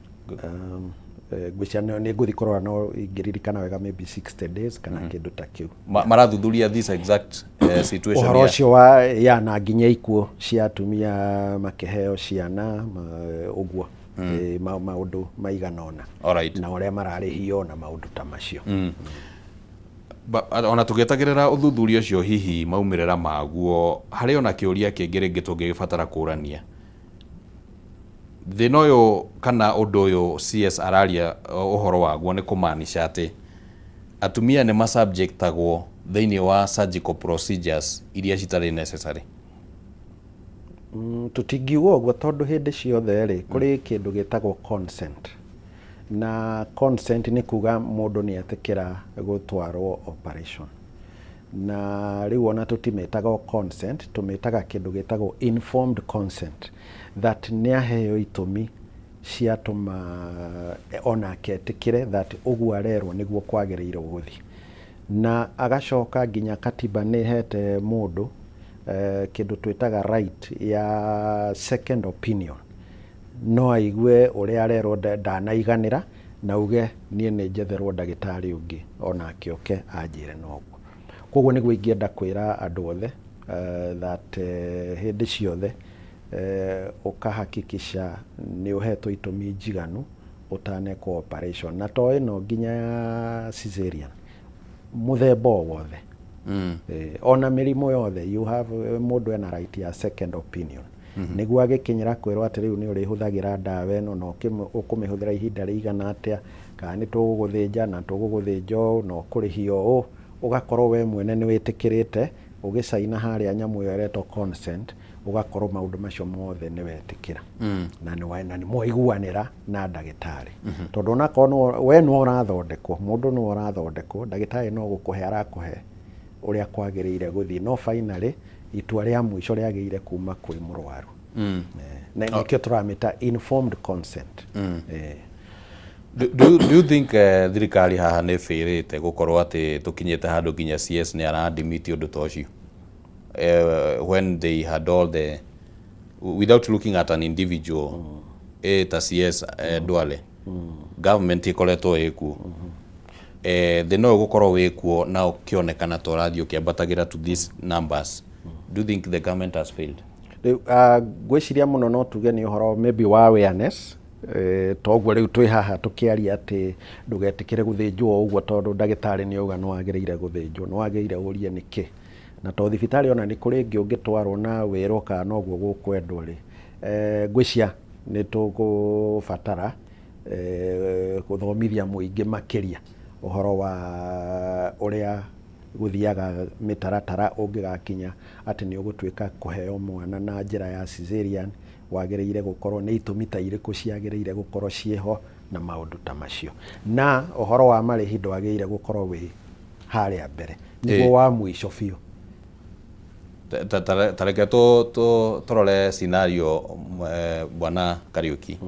Ngwĩciria nĩ ngũthiĩ kũrora, no ingĩririkana wega maybe 60 days kana kĩndũ ta kĩu. Marathuthuria this exact situation? Ũhoro ũcio wa ya na nginya ikuũ cia atumia makĩheo ciana, ũguo. Maũndũ maigana ũna na ũrĩa mararĩhio na maũndũ ta macio. Ona tũgĩetagĩrĩra ũthuthuria ũcio hihi maumĩrĩra maguo, harĩ ona kĩũria kĩngĩ rĩngĩ tũngĩgĩbatara kũrania thĩna ũyũ kana ũndũ ũyũ CS araria ũhoro waguo, nĩ kũmaanisha atĩ atumia nĩ masubjectagwo thĩinĩ wa surgical procedures iria citarĩ necessary? Tũtingiuga ũguo, tondũ hĩndĩ ciothe rĩ, kũrĩ kĩndũ gĩtagwo consent, na consent nĩ kuga mũndũ nĩ etĩkĩra gũtwarwo operation. Na rĩu ona tũtimĩtaga o consent, tũmĩtaga kĩndũ gĩtagwo informed consent, that nĩ aheo itũmi ciatũma onake etĩkĩre that ũguo arerwo nĩguo kwagĩrĩirwo gũthiĩ. Na agacoka nginya katiba nĩ ĩhete mũndũ kĩndũ twĩtaga right ya second opinion. No aigue ũrĩa arerwo ndanaiganĩra na uge, "Niĩ nĩ njetherwo ndagĩtarĩ ũngĩ onake oke anjĩre noguo." Koguo nĩguo ingĩenda kwĩra andũ othe that hĩndĩ ciothe ũkahakikisha nĩ ũhetwo itũmi njiganu ũtanekwo operation, na to ĩno nginya ya cesarean, mũthemba o wothe. Ona mĩrimũ yothe, you have, mũndũ ena right ya second opinion, nĩguo agĩkinyĩra kwĩrwo atĩ rĩu nĩ ũrĩhũthagĩra ndawa ĩno na ũkũmĩhũthĩra ihinda rĩigana atĩa, kana nĩ tũgũgũthĩnja na tũgũgũthĩnja ũũ na ũkũrĩhio ũũ, ũgakorwo we mwene nĩ wĩtĩkĩrĩte ũgĩcaina harĩa nyamũ ĩyo ĩretwo consent, ũgakorwo maũndũ macio mothe nĩ wetĩkĩra na nĩ mwaiguanĩra na ndagĩtarĩ. Tondũ onakorwo we nĩwe ũrathondekwo, mũndũ nĩwe ũrathondekwo, ndagĩtarĩ no gũkũhe arakũhe ũrĩa kwagĩrĩire gũthiĩ, no finally itua rĩa mũico rĩagĩrĩire kuma kwĩ mũrwaru. Na nĩkĩo tũramĩta informed consent. Do you think thirikari haha nĩ bĩrĩte gũkorwo atĩ tũkinyĩte handũ nginya CS nĩ aradimiti ũndũ ta ũcio, when they had all the, without looking at an individual, ta CS Duale, government ĩkoretwo ĩkuo, thĩna ũyũ gũkorwo wĩkuo na ũkĩonekana ta ũrathiĩ ũkĩambatagĩra to these numbers, do you think the government has failed? Rĩu ngwĩciria mũno no tuge nĩ ũhoro maybe wa awareness. Toguo rĩu twĩ haha tũkĩaria atĩ ndũgetĩkĩre gũthĩnjwo o ũguo tondũ ndagĩtarĩ nĩ auga nĩ wagĩrĩire gũthĩnjwo, nĩ wagĩrĩire ũrie nĩkĩ. Na to thibitarĩ, ona nĩ kũrĩ ĩngĩ ũngĩtwarwo na wĩrwo kana noguo gũkwendwo rĩ. Ngwĩciria nĩ tũgũbatara gũthomithia mũingĩ makĩria ũhoro wa ũrĩa gũthiaga mĩtaratara ũngĩgakinya atĩ nĩ ũgũtuĩka kũheo mwana na njĩra ya cesarean, wagĩrĩire gũkorwo nĩ itũmi ta irĩkũ ciagĩrĩire gũkorwo ciĩho na maũndũ ta macio. Na ũhoro wa marĩhi ndwagĩrĩire gũkorwo wĩ harĩa mbere, nĩguo wa mũico biũ. Ta reke tũrore scenario, bwana Kariuki.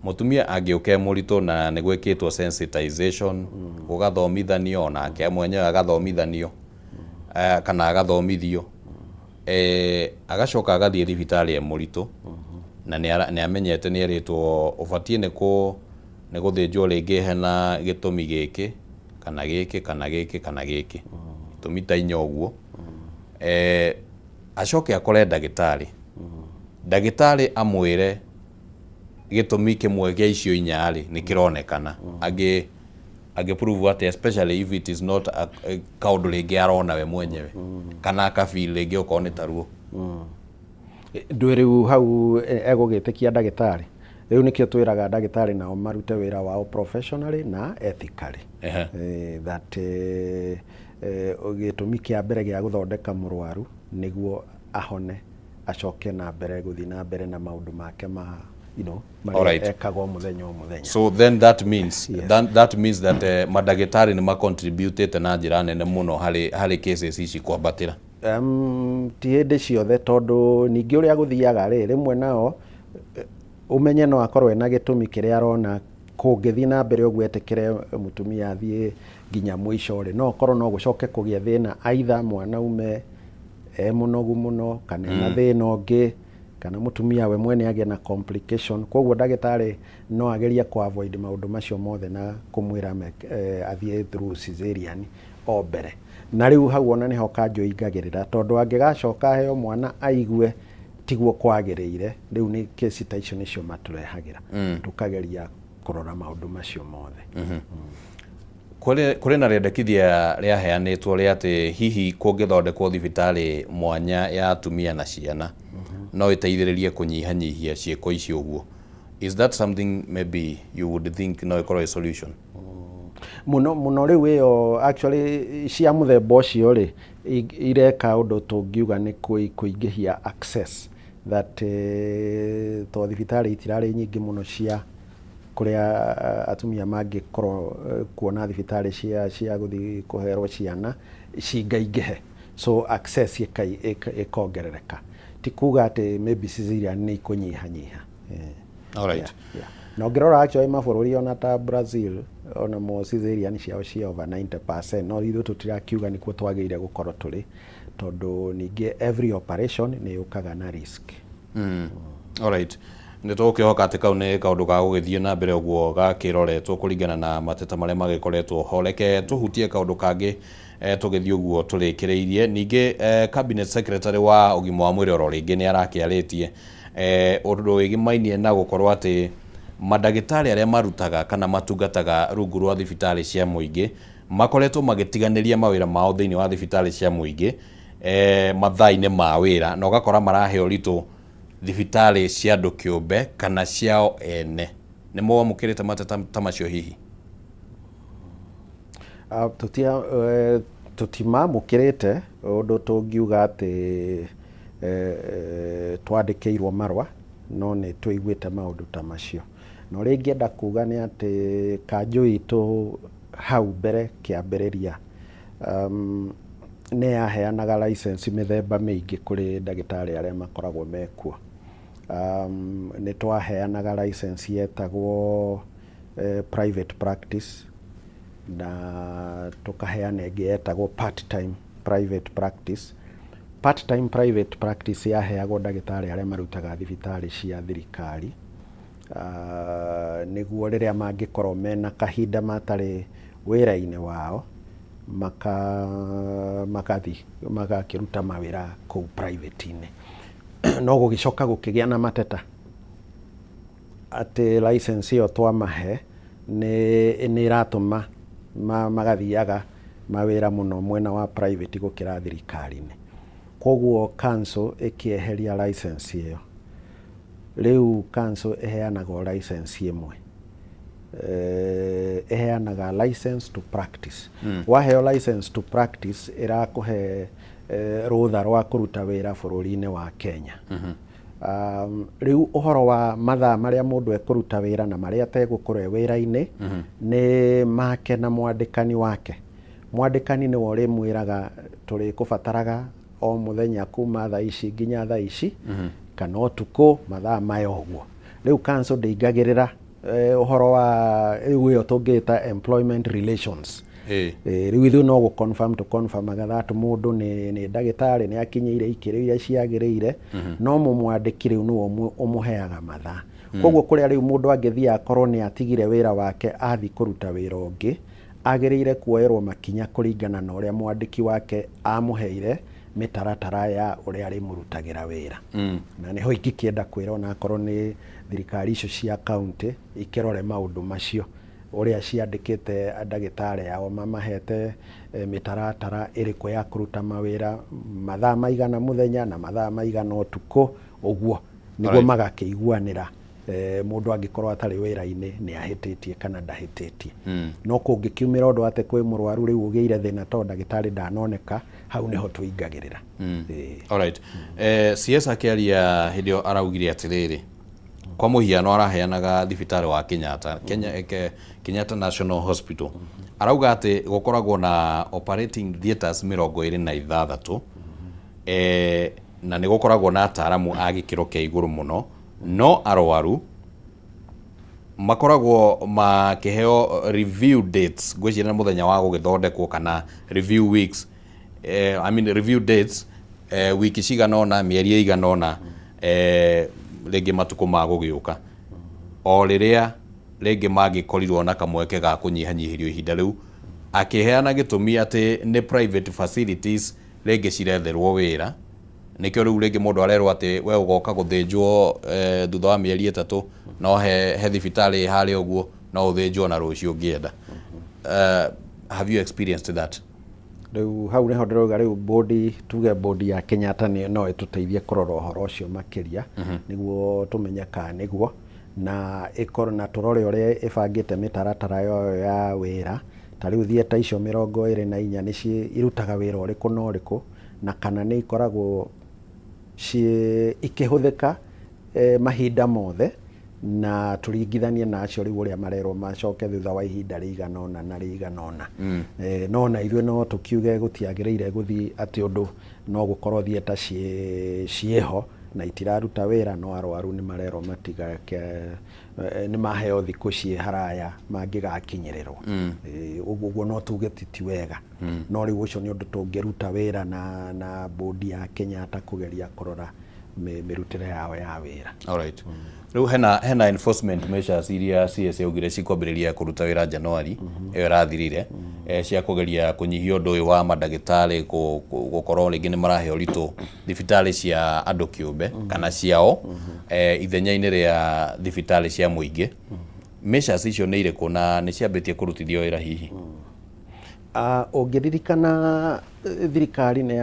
Mũtumia angĩũka e mũritũ na nĩ gwĩkĩtwo sensitization, gũgathomithanio, onake mwenyewe agathomithanio, kana agathomithio, agacoka agathiĩ thibitarĩ e mũritũ na nĩ amenyete nĩ erĩtwo ũbatiĩ nĩ kũ Nĩ gũthĩnjwo rĩngĩ hena gĩtũmi gĩkĩ kana gĩkĩ kana gĩkĩ kana gĩkĩ, itũmi ta inya ũguo. Acoke akore ndagĩtarĩ, ndagĩtarĩ amwĩre gĩtũmi kĩmwe gĩa icio inya rĩ nĩ kĩronekana, angĩ angĩ prove atĩ, especially if it is not a kaũndũ rĩngĩ arona we mwenyewe kana akafeel rĩngĩ okorwo nĩ taruo? Ndwĩ rĩu hau egũgĩtĩkia ndagĩtarĩ. Rĩu nĩkĩo twĩraga ndagĩtarĩ nao marute wĩra wao professionally na ethically. That gĩtũmi kĩa mbere gĩa gũthondeka mũrwaru nĩguo ahone, acoke na mbere gũthiĩ na mbere na maũndũ make ma marĩa ekaga o mũthenya o mũthenya. So then that means that means that mandagĩtarĩ nĩ macontributĩte na njĩra nene mũno harĩ cases ici kwambatĩra. Ti hĩndĩ ciothe, tondũ ningĩ ũrĩa gũthiaga rĩ, rĩmwe nao ũmenye no akorwo ena gĩtũmi kĩrĩa arona kũngĩthiĩ na mbere ũguo etĩkĩre mũtumia athiĩ nginya mũico rĩ, no ũkorwo no gũcoke kũgĩe thĩna, either mwana ume e mũnogu mũno kana ena thĩna ũngĩ, kana mũtumia we mwene agĩe na complication. Koguo ndagĩtarĩ no agerie ku avoid maũndũ macio mothe na kũmwĩra athiĩ through cesarean o mbere. Na rĩu hau ona nĩho kanjũ ingagĩrĩra, tondũ angĩgacoka aheo mwana aigue tiguo kwagĩrĩire, rĩu nĩ kesi ta icio nĩcio matũrehagĩra, tũkageria kũrora maũndũ macio mothe. Kũrĩ na rĩendekithia rĩaheanĩtwo rĩa atĩ hihi kũngĩthondekwo thibitarĩ mwanya ya atumia na ciana no ĩteithĩrĩrie kũnyihanyihia ciĩko icio ũguo. Is that something maybe you would think no ĩkorwo ĩ solution? Mũno mũno. Rĩu ĩyo actually cia mũthemba ũcio rĩ, ireka ũndũ tũngiuga nĩ kũingĩhia access, that to thibitarĩ itirarĩ nyingĩ mũno cia kũrĩa atumia mangĩkorwo kuona thibitarĩ cia gũthiĩ kũherwo ciana cingaingĩhe, so access ĩkongerereka. Ti kuga atĩ maybe cesarean nĩ ikũnyihanyiha. Yeah. Na ũngĩrora actually mabũrũri ona ta Brazil, ona mo cesarean ciao cia over 90%, no ithuĩ tũtirakiuga nĩkuo twagĩrĩire gũkorwo tũrĩ, tondũ ningĩ every operation nĩ yũkaga na risk. Alright. Nĩ tũgũkĩhoka atĩ kau nĩ kaũndũ ga gũgĩthiĩ na mbere ũguo gakĩroretwo kũringana na mateta marĩa magĩkoretwo ho. Reke tũhutie kaũndũ kangĩ tũgĩthiĩ ũguo tũrĩkĩrĩirie. Ningĩ cabinet secretary wa ũgima wa mwĩrĩ oro rĩngĩ nĩ arakĩarĩtie ũndũ wĩgĩmainie na gũkorwo atĩ mandagĩtarĩ arĩa marutaga kana matungataga rungu rwa thibitarĩ cia mũingĩ makoretwo magĩtiganĩria mawĩra mao thĩinĩ wa thibitarĩ cia mũingĩ mathaa-inĩ ma wĩra, na ũgakora marahe ũritũ thibitarĩ cia andũ kĩũmbe kana ciao ene. Nĩ mwamũkĩrĩte mateta ta macio hihi? Tũtimamũkĩrĩte ũndũ tũngiuga atĩ twandĩkĩirwo marũa, no nĩ tũiguĩte maũndũ ta macio. Na ũrĩa ingĩenda kuga nĩ atĩ kanjũ itũ hau mbere kĩambĩrĩria nĩ yaheanaga license mĩthemba mĩingĩ kũrĩ ndagĩtarĩ arĩa makoragwo mekuo. Nĩ twaheanaga license yetagwo private practice, na tũkaheana ĩngĩ yetagwo part time private practice. Part time private practice yaheagwo ndagĩtarĩ arĩa marutaga thibitarĩ cia thirikari, nĩguo rĩrĩa mangĩkorwo mena kahinda matarĩ wĩra-inĩ wao, makathi magakĩruta mawĩra kũu private-inĩ. No gũgĩcoka gũkĩgĩa na mateta atĩ license ĩyo twamahe nĩ ĩratũma magathiaga mawĩra mũno mwena wa private gũkĩra thirikari-inĩ. Koguo council ĩkĩeheria license ĩyo. Rĩu council ĩheanaga o license ĩmwe, ĩheanaga license to practice. Waheo license to practice, ĩrakũhe rũtha rwa kũruta wĩra bũrũri-inĩ wa Kenya. Rĩu ũhoro wa mathaa marĩa mũndũ ekũruta wĩra na marĩa ategũkorwo e wĩra-inĩ nĩ make na mwandĩkani wake. Mwandĩkani nĩwe ũrĩmwĩraga tũrĩkũbataraga o mũthenya kuma thaa ici nginya thaa ici, kana ũtukũ mathaa maya ũguo. Rĩu council ndĩingagĩrĩra ũhoro wa rĩu ĩyo tũngĩta employment relations. Rĩu ithuĩ no gũ confirm tũ confirmaga that mũndũ nĩ ndagĩtarĩ, nĩ akinyĩire ikĩro iria ciagĩrĩire, no mũmwandĩki rĩu nĩwe ũmũheaga mathaa. Koguo kũrĩa rĩu mũndũ angĩthiĩ akorwo nĩ atigire wĩra wake athiĩ kũruta wĩra ũngĩ, agĩrĩire kuoerwo makinya kũringana na ũrĩa mwandĩki wake amũheire mĩtaratara ya ũrĩa arĩmũrutagĩra wĩra. Na nĩho ingĩkĩenda kwĩra onakorwo nĩ thirikari icio cia kaũntĩ ikĩrore maũndũ macio, ũrĩa ciandĩkĩte ndagĩtarĩ ao mamahete mĩtaratara ĩrĩkũ ya kũruta mawĩra mathaa maigana mũthenya na mathaa maigana ũtukũ, ũguo nĩguo magakĩiguanĩra mũndũ angĩkorwo atarĩ wĩra-inĩ nĩ ahĩtĩtie kana ndahĩtĩtie. No kũngĩkiumĩra ũndũ atĩ kwĩ mũrwaru rĩu ũgĩire thĩna tondũ ndagĩtarĩ ndanoneka, hau nĩho tũingagĩrĩra. Alright. CS akĩaria hĩndĩ ĩyo araugire atĩrĩrĩ, kwa mũhiano araheanaga thibitarĩ wa Kenyatta, Kenya, Kenyatta National Hospital. Arauga atĩ gũkoragwo na operating theatres 26, na nĩ gũkoragwo na ataaramu a gĩkĩro kĩa igũrũ mũno, no arwaru makoragwo makĩheo review dates, ngwĩciria nĩ mũthenya wa gũgĩthondekwo kana review weeks, I mean review dates, wiki cigana ũna, mĩeri ĩigana ũna, rĩngĩ matukũ ma gũgĩũka, o rĩrĩa rĩngĩ mangĩkorirwo na kamweke ga kũnyihanyihĩrio ihinda rĩu, akĩheana gĩtũmi atĩ nĩ private facilities rĩngĩ ciretherwo wĩra, nĩkĩo rĩu rĩngĩ mũndũ arerwo atĩ we ũgoka gũthĩnjwo thutha wa mĩeri 3, no he thibitarĩ harĩa ũguo no ũthĩnjwo na rũciũ ũngĩenda. Have you experienced that? Rĩu hau nĩho ndĩrauga rĩu bodi, tuge bodi ya Kenyatta nĩ no ĩtũteithie kũrora ũhoro ũcio makĩria, nĩguo tũmenye kana nĩguo, na ĩkorwo na tũrore ũrĩa ĩbangĩte mĩtaratara yayo ya wĩra. Ta rĩu theatre icio 24 nĩ irutaga wĩra ũrĩkũ na ũrĩkũ, na kana nĩ ikoragwo ciĩ ikĩhũthĩka mahinda mothe, na tũringithanie na acio rĩu ũrĩa marerwo macoke thutha wa ihinda rĩigana ũna na rĩigana ũna. No na ithuĩ no tũkiuge gũtiagĩrĩire gũthiĩ atĩ ũndũ no gũkorwo theatre ciĩho na itiraruta wĩra, no arwaru nĩ marerwo matigake, nĩ maheo thikũ ciĩ haraya mangĩgakinyĩrĩrwo. Ũguo no tuge ti wega. No rĩu ũcio nĩ ũndũ tũngĩruta wĩra na bodi ya Kenyatta kũgeria kũrora mĩrutĩre yao ya wĩra. Alright. Rĩu hena enforcement measures iria CS yaugire cikwambĩrĩria kũruta wĩra January ĩyo ĩrathirire, cia kũgeria kũnyihia ũndũ ũyũ wa mandagĩtarĩ gũkorwo rĩngĩ nĩ marahe ũritũ thibitarĩ cia andũ kĩũmbe kana ciao, ithenya-inĩ rĩa thibitarĩ cia mũingĩ. Measures icio nĩ irĩkũ na nĩ ciambĩtie kũrutithio wĩra hihi? Ũngĩririkana thirikari nĩ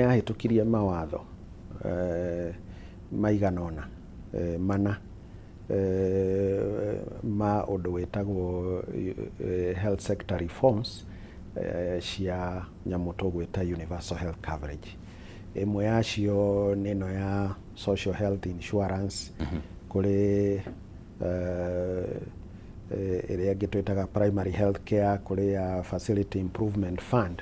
yahĩtũkirie mawatho maigana ũna, mana, ma ũndũ wĩtagwo health sector reforms, cia nyamũ tũgwĩta universal health coverage. Ĩmwe yacio nĩ ĩno ya social health insurance, kũrĩ ĩrĩa ĩngĩ twĩtaga primary health care, kũrĩ ya facility improvement fund.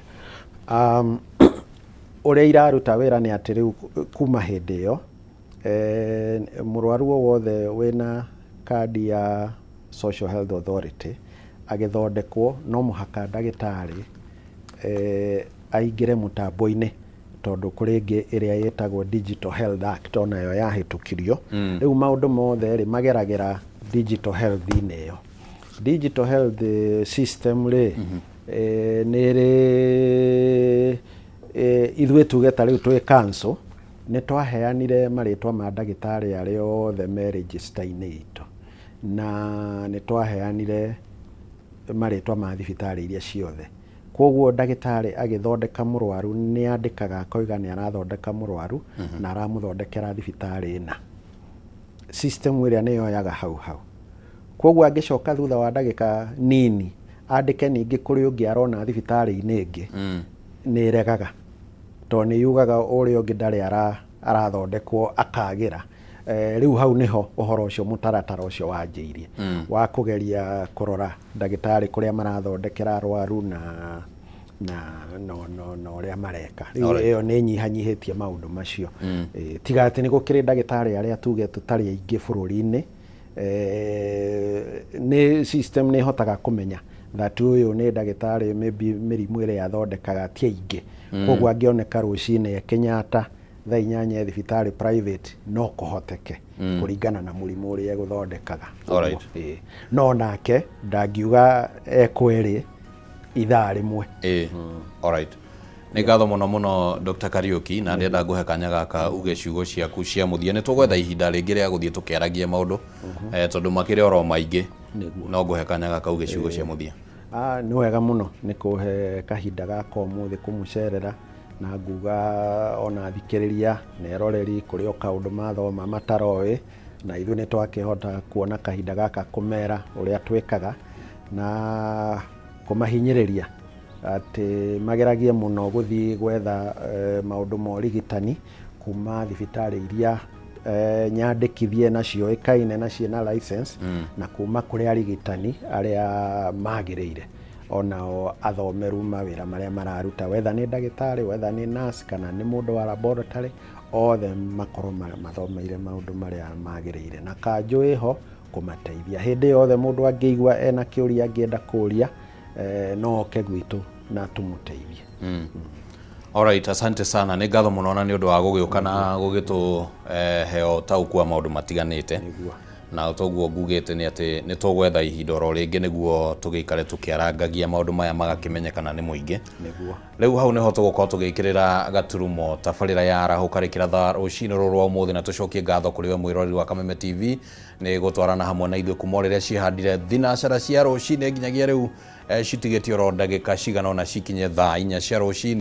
Ũrĩa iraruta wĩra nĩ atĩ rĩu kuma hĩndĩ ĩyo, mũrwaru o wothe wĩna kandi ya Social Health Authority agĩthondekwo no mũhaka ndagĩtarĩ aingĩre mũtambo-inĩ, tondũ kũrĩ ĩngĩ ĩrĩa ĩtagwo Digital Health Act onayo yahĩtũkirio. Rĩu maũndũ mothe rĩ mageragĩra digital health-inĩ ĩyo. Digital health system rĩ, nĩ ĩrĩ, ithuĩ tuge ta rĩu twĩ council nĩ twaheanire marĩtwa ma ndagĩtarĩ arĩa othe me register-inĩ itũ, na nĩ twaheanire marĩtwa ma thibitarĩ iria ciothe. Koguo ndagĩtarĩ agĩthondeka mũrwaru nĩ andĩkaga akoiga nĩ arathondeka mũrwaru na aramũthondekera thibitarĩ ĩna. System ĩrĩa nĩ yoyaga hau hau. Koguo angĩcoka thutha wa ndagĩka nini andĩke ningĩ kũrĩ ũngĩ arona thibitarĩ-inĩ ĩngĩ, nĩ ĩregaga, tondũ nĩ yugaga ũrĩa ũngĩ ndarĩ arathondekwo akagĩra. Rĩu hau nĩho ũhoro ũcio mũtaratara ũcio wanjĩirie wa kũgeria kũrora ndagĩtarĩ kũrĩa marathondekera arwaru na na no no na ũrĩa mareka. Rĩu ĩyo nĩ ĩnyihanyihĩtie maũndũ macio. Tiga atĩ nĩ gũkĩrĩ ndagĩtarĩ arĩa tuge tũtarĩ aingĩ bũrũri-inĩ, nĩ system nĩ ĩhotaga kũmenya that ũyũ nĩ ndagĩtarĩ, maybe mĩrimũ ĩrĩa athondekaga ti aingĩ, koguo angĩoneka rũcinĩ e Kenyatta Thaa 8 e thibitarĩ private no kũhoteke kũringana na mũrimũ ũrĩa egũthondekaga. Ĩĩ. No nake ndangiuga ekwerĩ ithaa rĩmwe. Ĩĩ, alright, nĩ ngatho mũno mũno, Dr. Kariuki, na ndĩrenda ngũhe kanya gaka uge ciugo ciaku cia mũthia. Nĩ tũgwetha ihinda rĩngĩ rĩa gũthiĩ tũkĩaragia maũndũ tondũ makĩrĩ oro maingĩ, no ngũhe kanya gaka uge ciugo cia mũthia. Ah, nĩ wega mũno nĩ kũhe kahinda gaka ũmũthĩ kũmũcerera, na nguga ona athikĩrĩria na eroreri kũrĩ o kaũndũ mathoma mataroĩ, na ithuĩ nĩ twakĩhota kuona kahinda gaka kũmera ũrĩa twĩkaga na kũmahinyĩrĩria atĩ mageragie mũno gũthiĩ gwetha maũndũ ma ũrigitani kuma thibitarĩ iria nyandĩkithie na ciũĩkaine na ciĩna license na kuma kũrĩ arigitani arĩa magĩrĩire, onao athomeru mawĩra marĩa mararuta, wetha nĩ ndagĩtarĩ, wetha nĩ nurse, kana nĩ mũndũ wa laboratory, othe makorwo mathomeire maũndũ marĩa magĩrĩire, na kanjũ ĩho kũmateithia hĩndĩ yothe. Mũndũ angĩigua ena kĩũria angĩenda kũria, no oke gwitũ na tũmũteithie. Alright, asante sana, nĩ ngatho mũno na nĩ ũndũ wa gũgĩũka na gũgĩtũ he ũtaũku wa maũndũ matiganĩte. Na toguo ngugĩte nĩ atĩ nĩ tũgwetha ihinda oro rĩngĩ nĩguo tũgĩikare tũkĩarangagia maũndũ maya magakĩmenyekana nĩ mũingĩ. Rĩu hau nĩho tũgũkorwo tũgĩkĩrĩra gaturumo tabarĩra ya Arahũka rĩkĩratha rũcinĩ rũrũ rwa ũmũthĩ, na tũcokie ngatho kũrĩ we mwĩroreri wa Kameme TV nĩ gũtwarana hamwe na ithuĩ kuma o rĩrĩa ciĩhandire thinacara cia rũcinĩ nginyagia rĩu, citigĩtie oro ndagĩka cigana ũna cikinye thaa 4 cia rũcinĩ.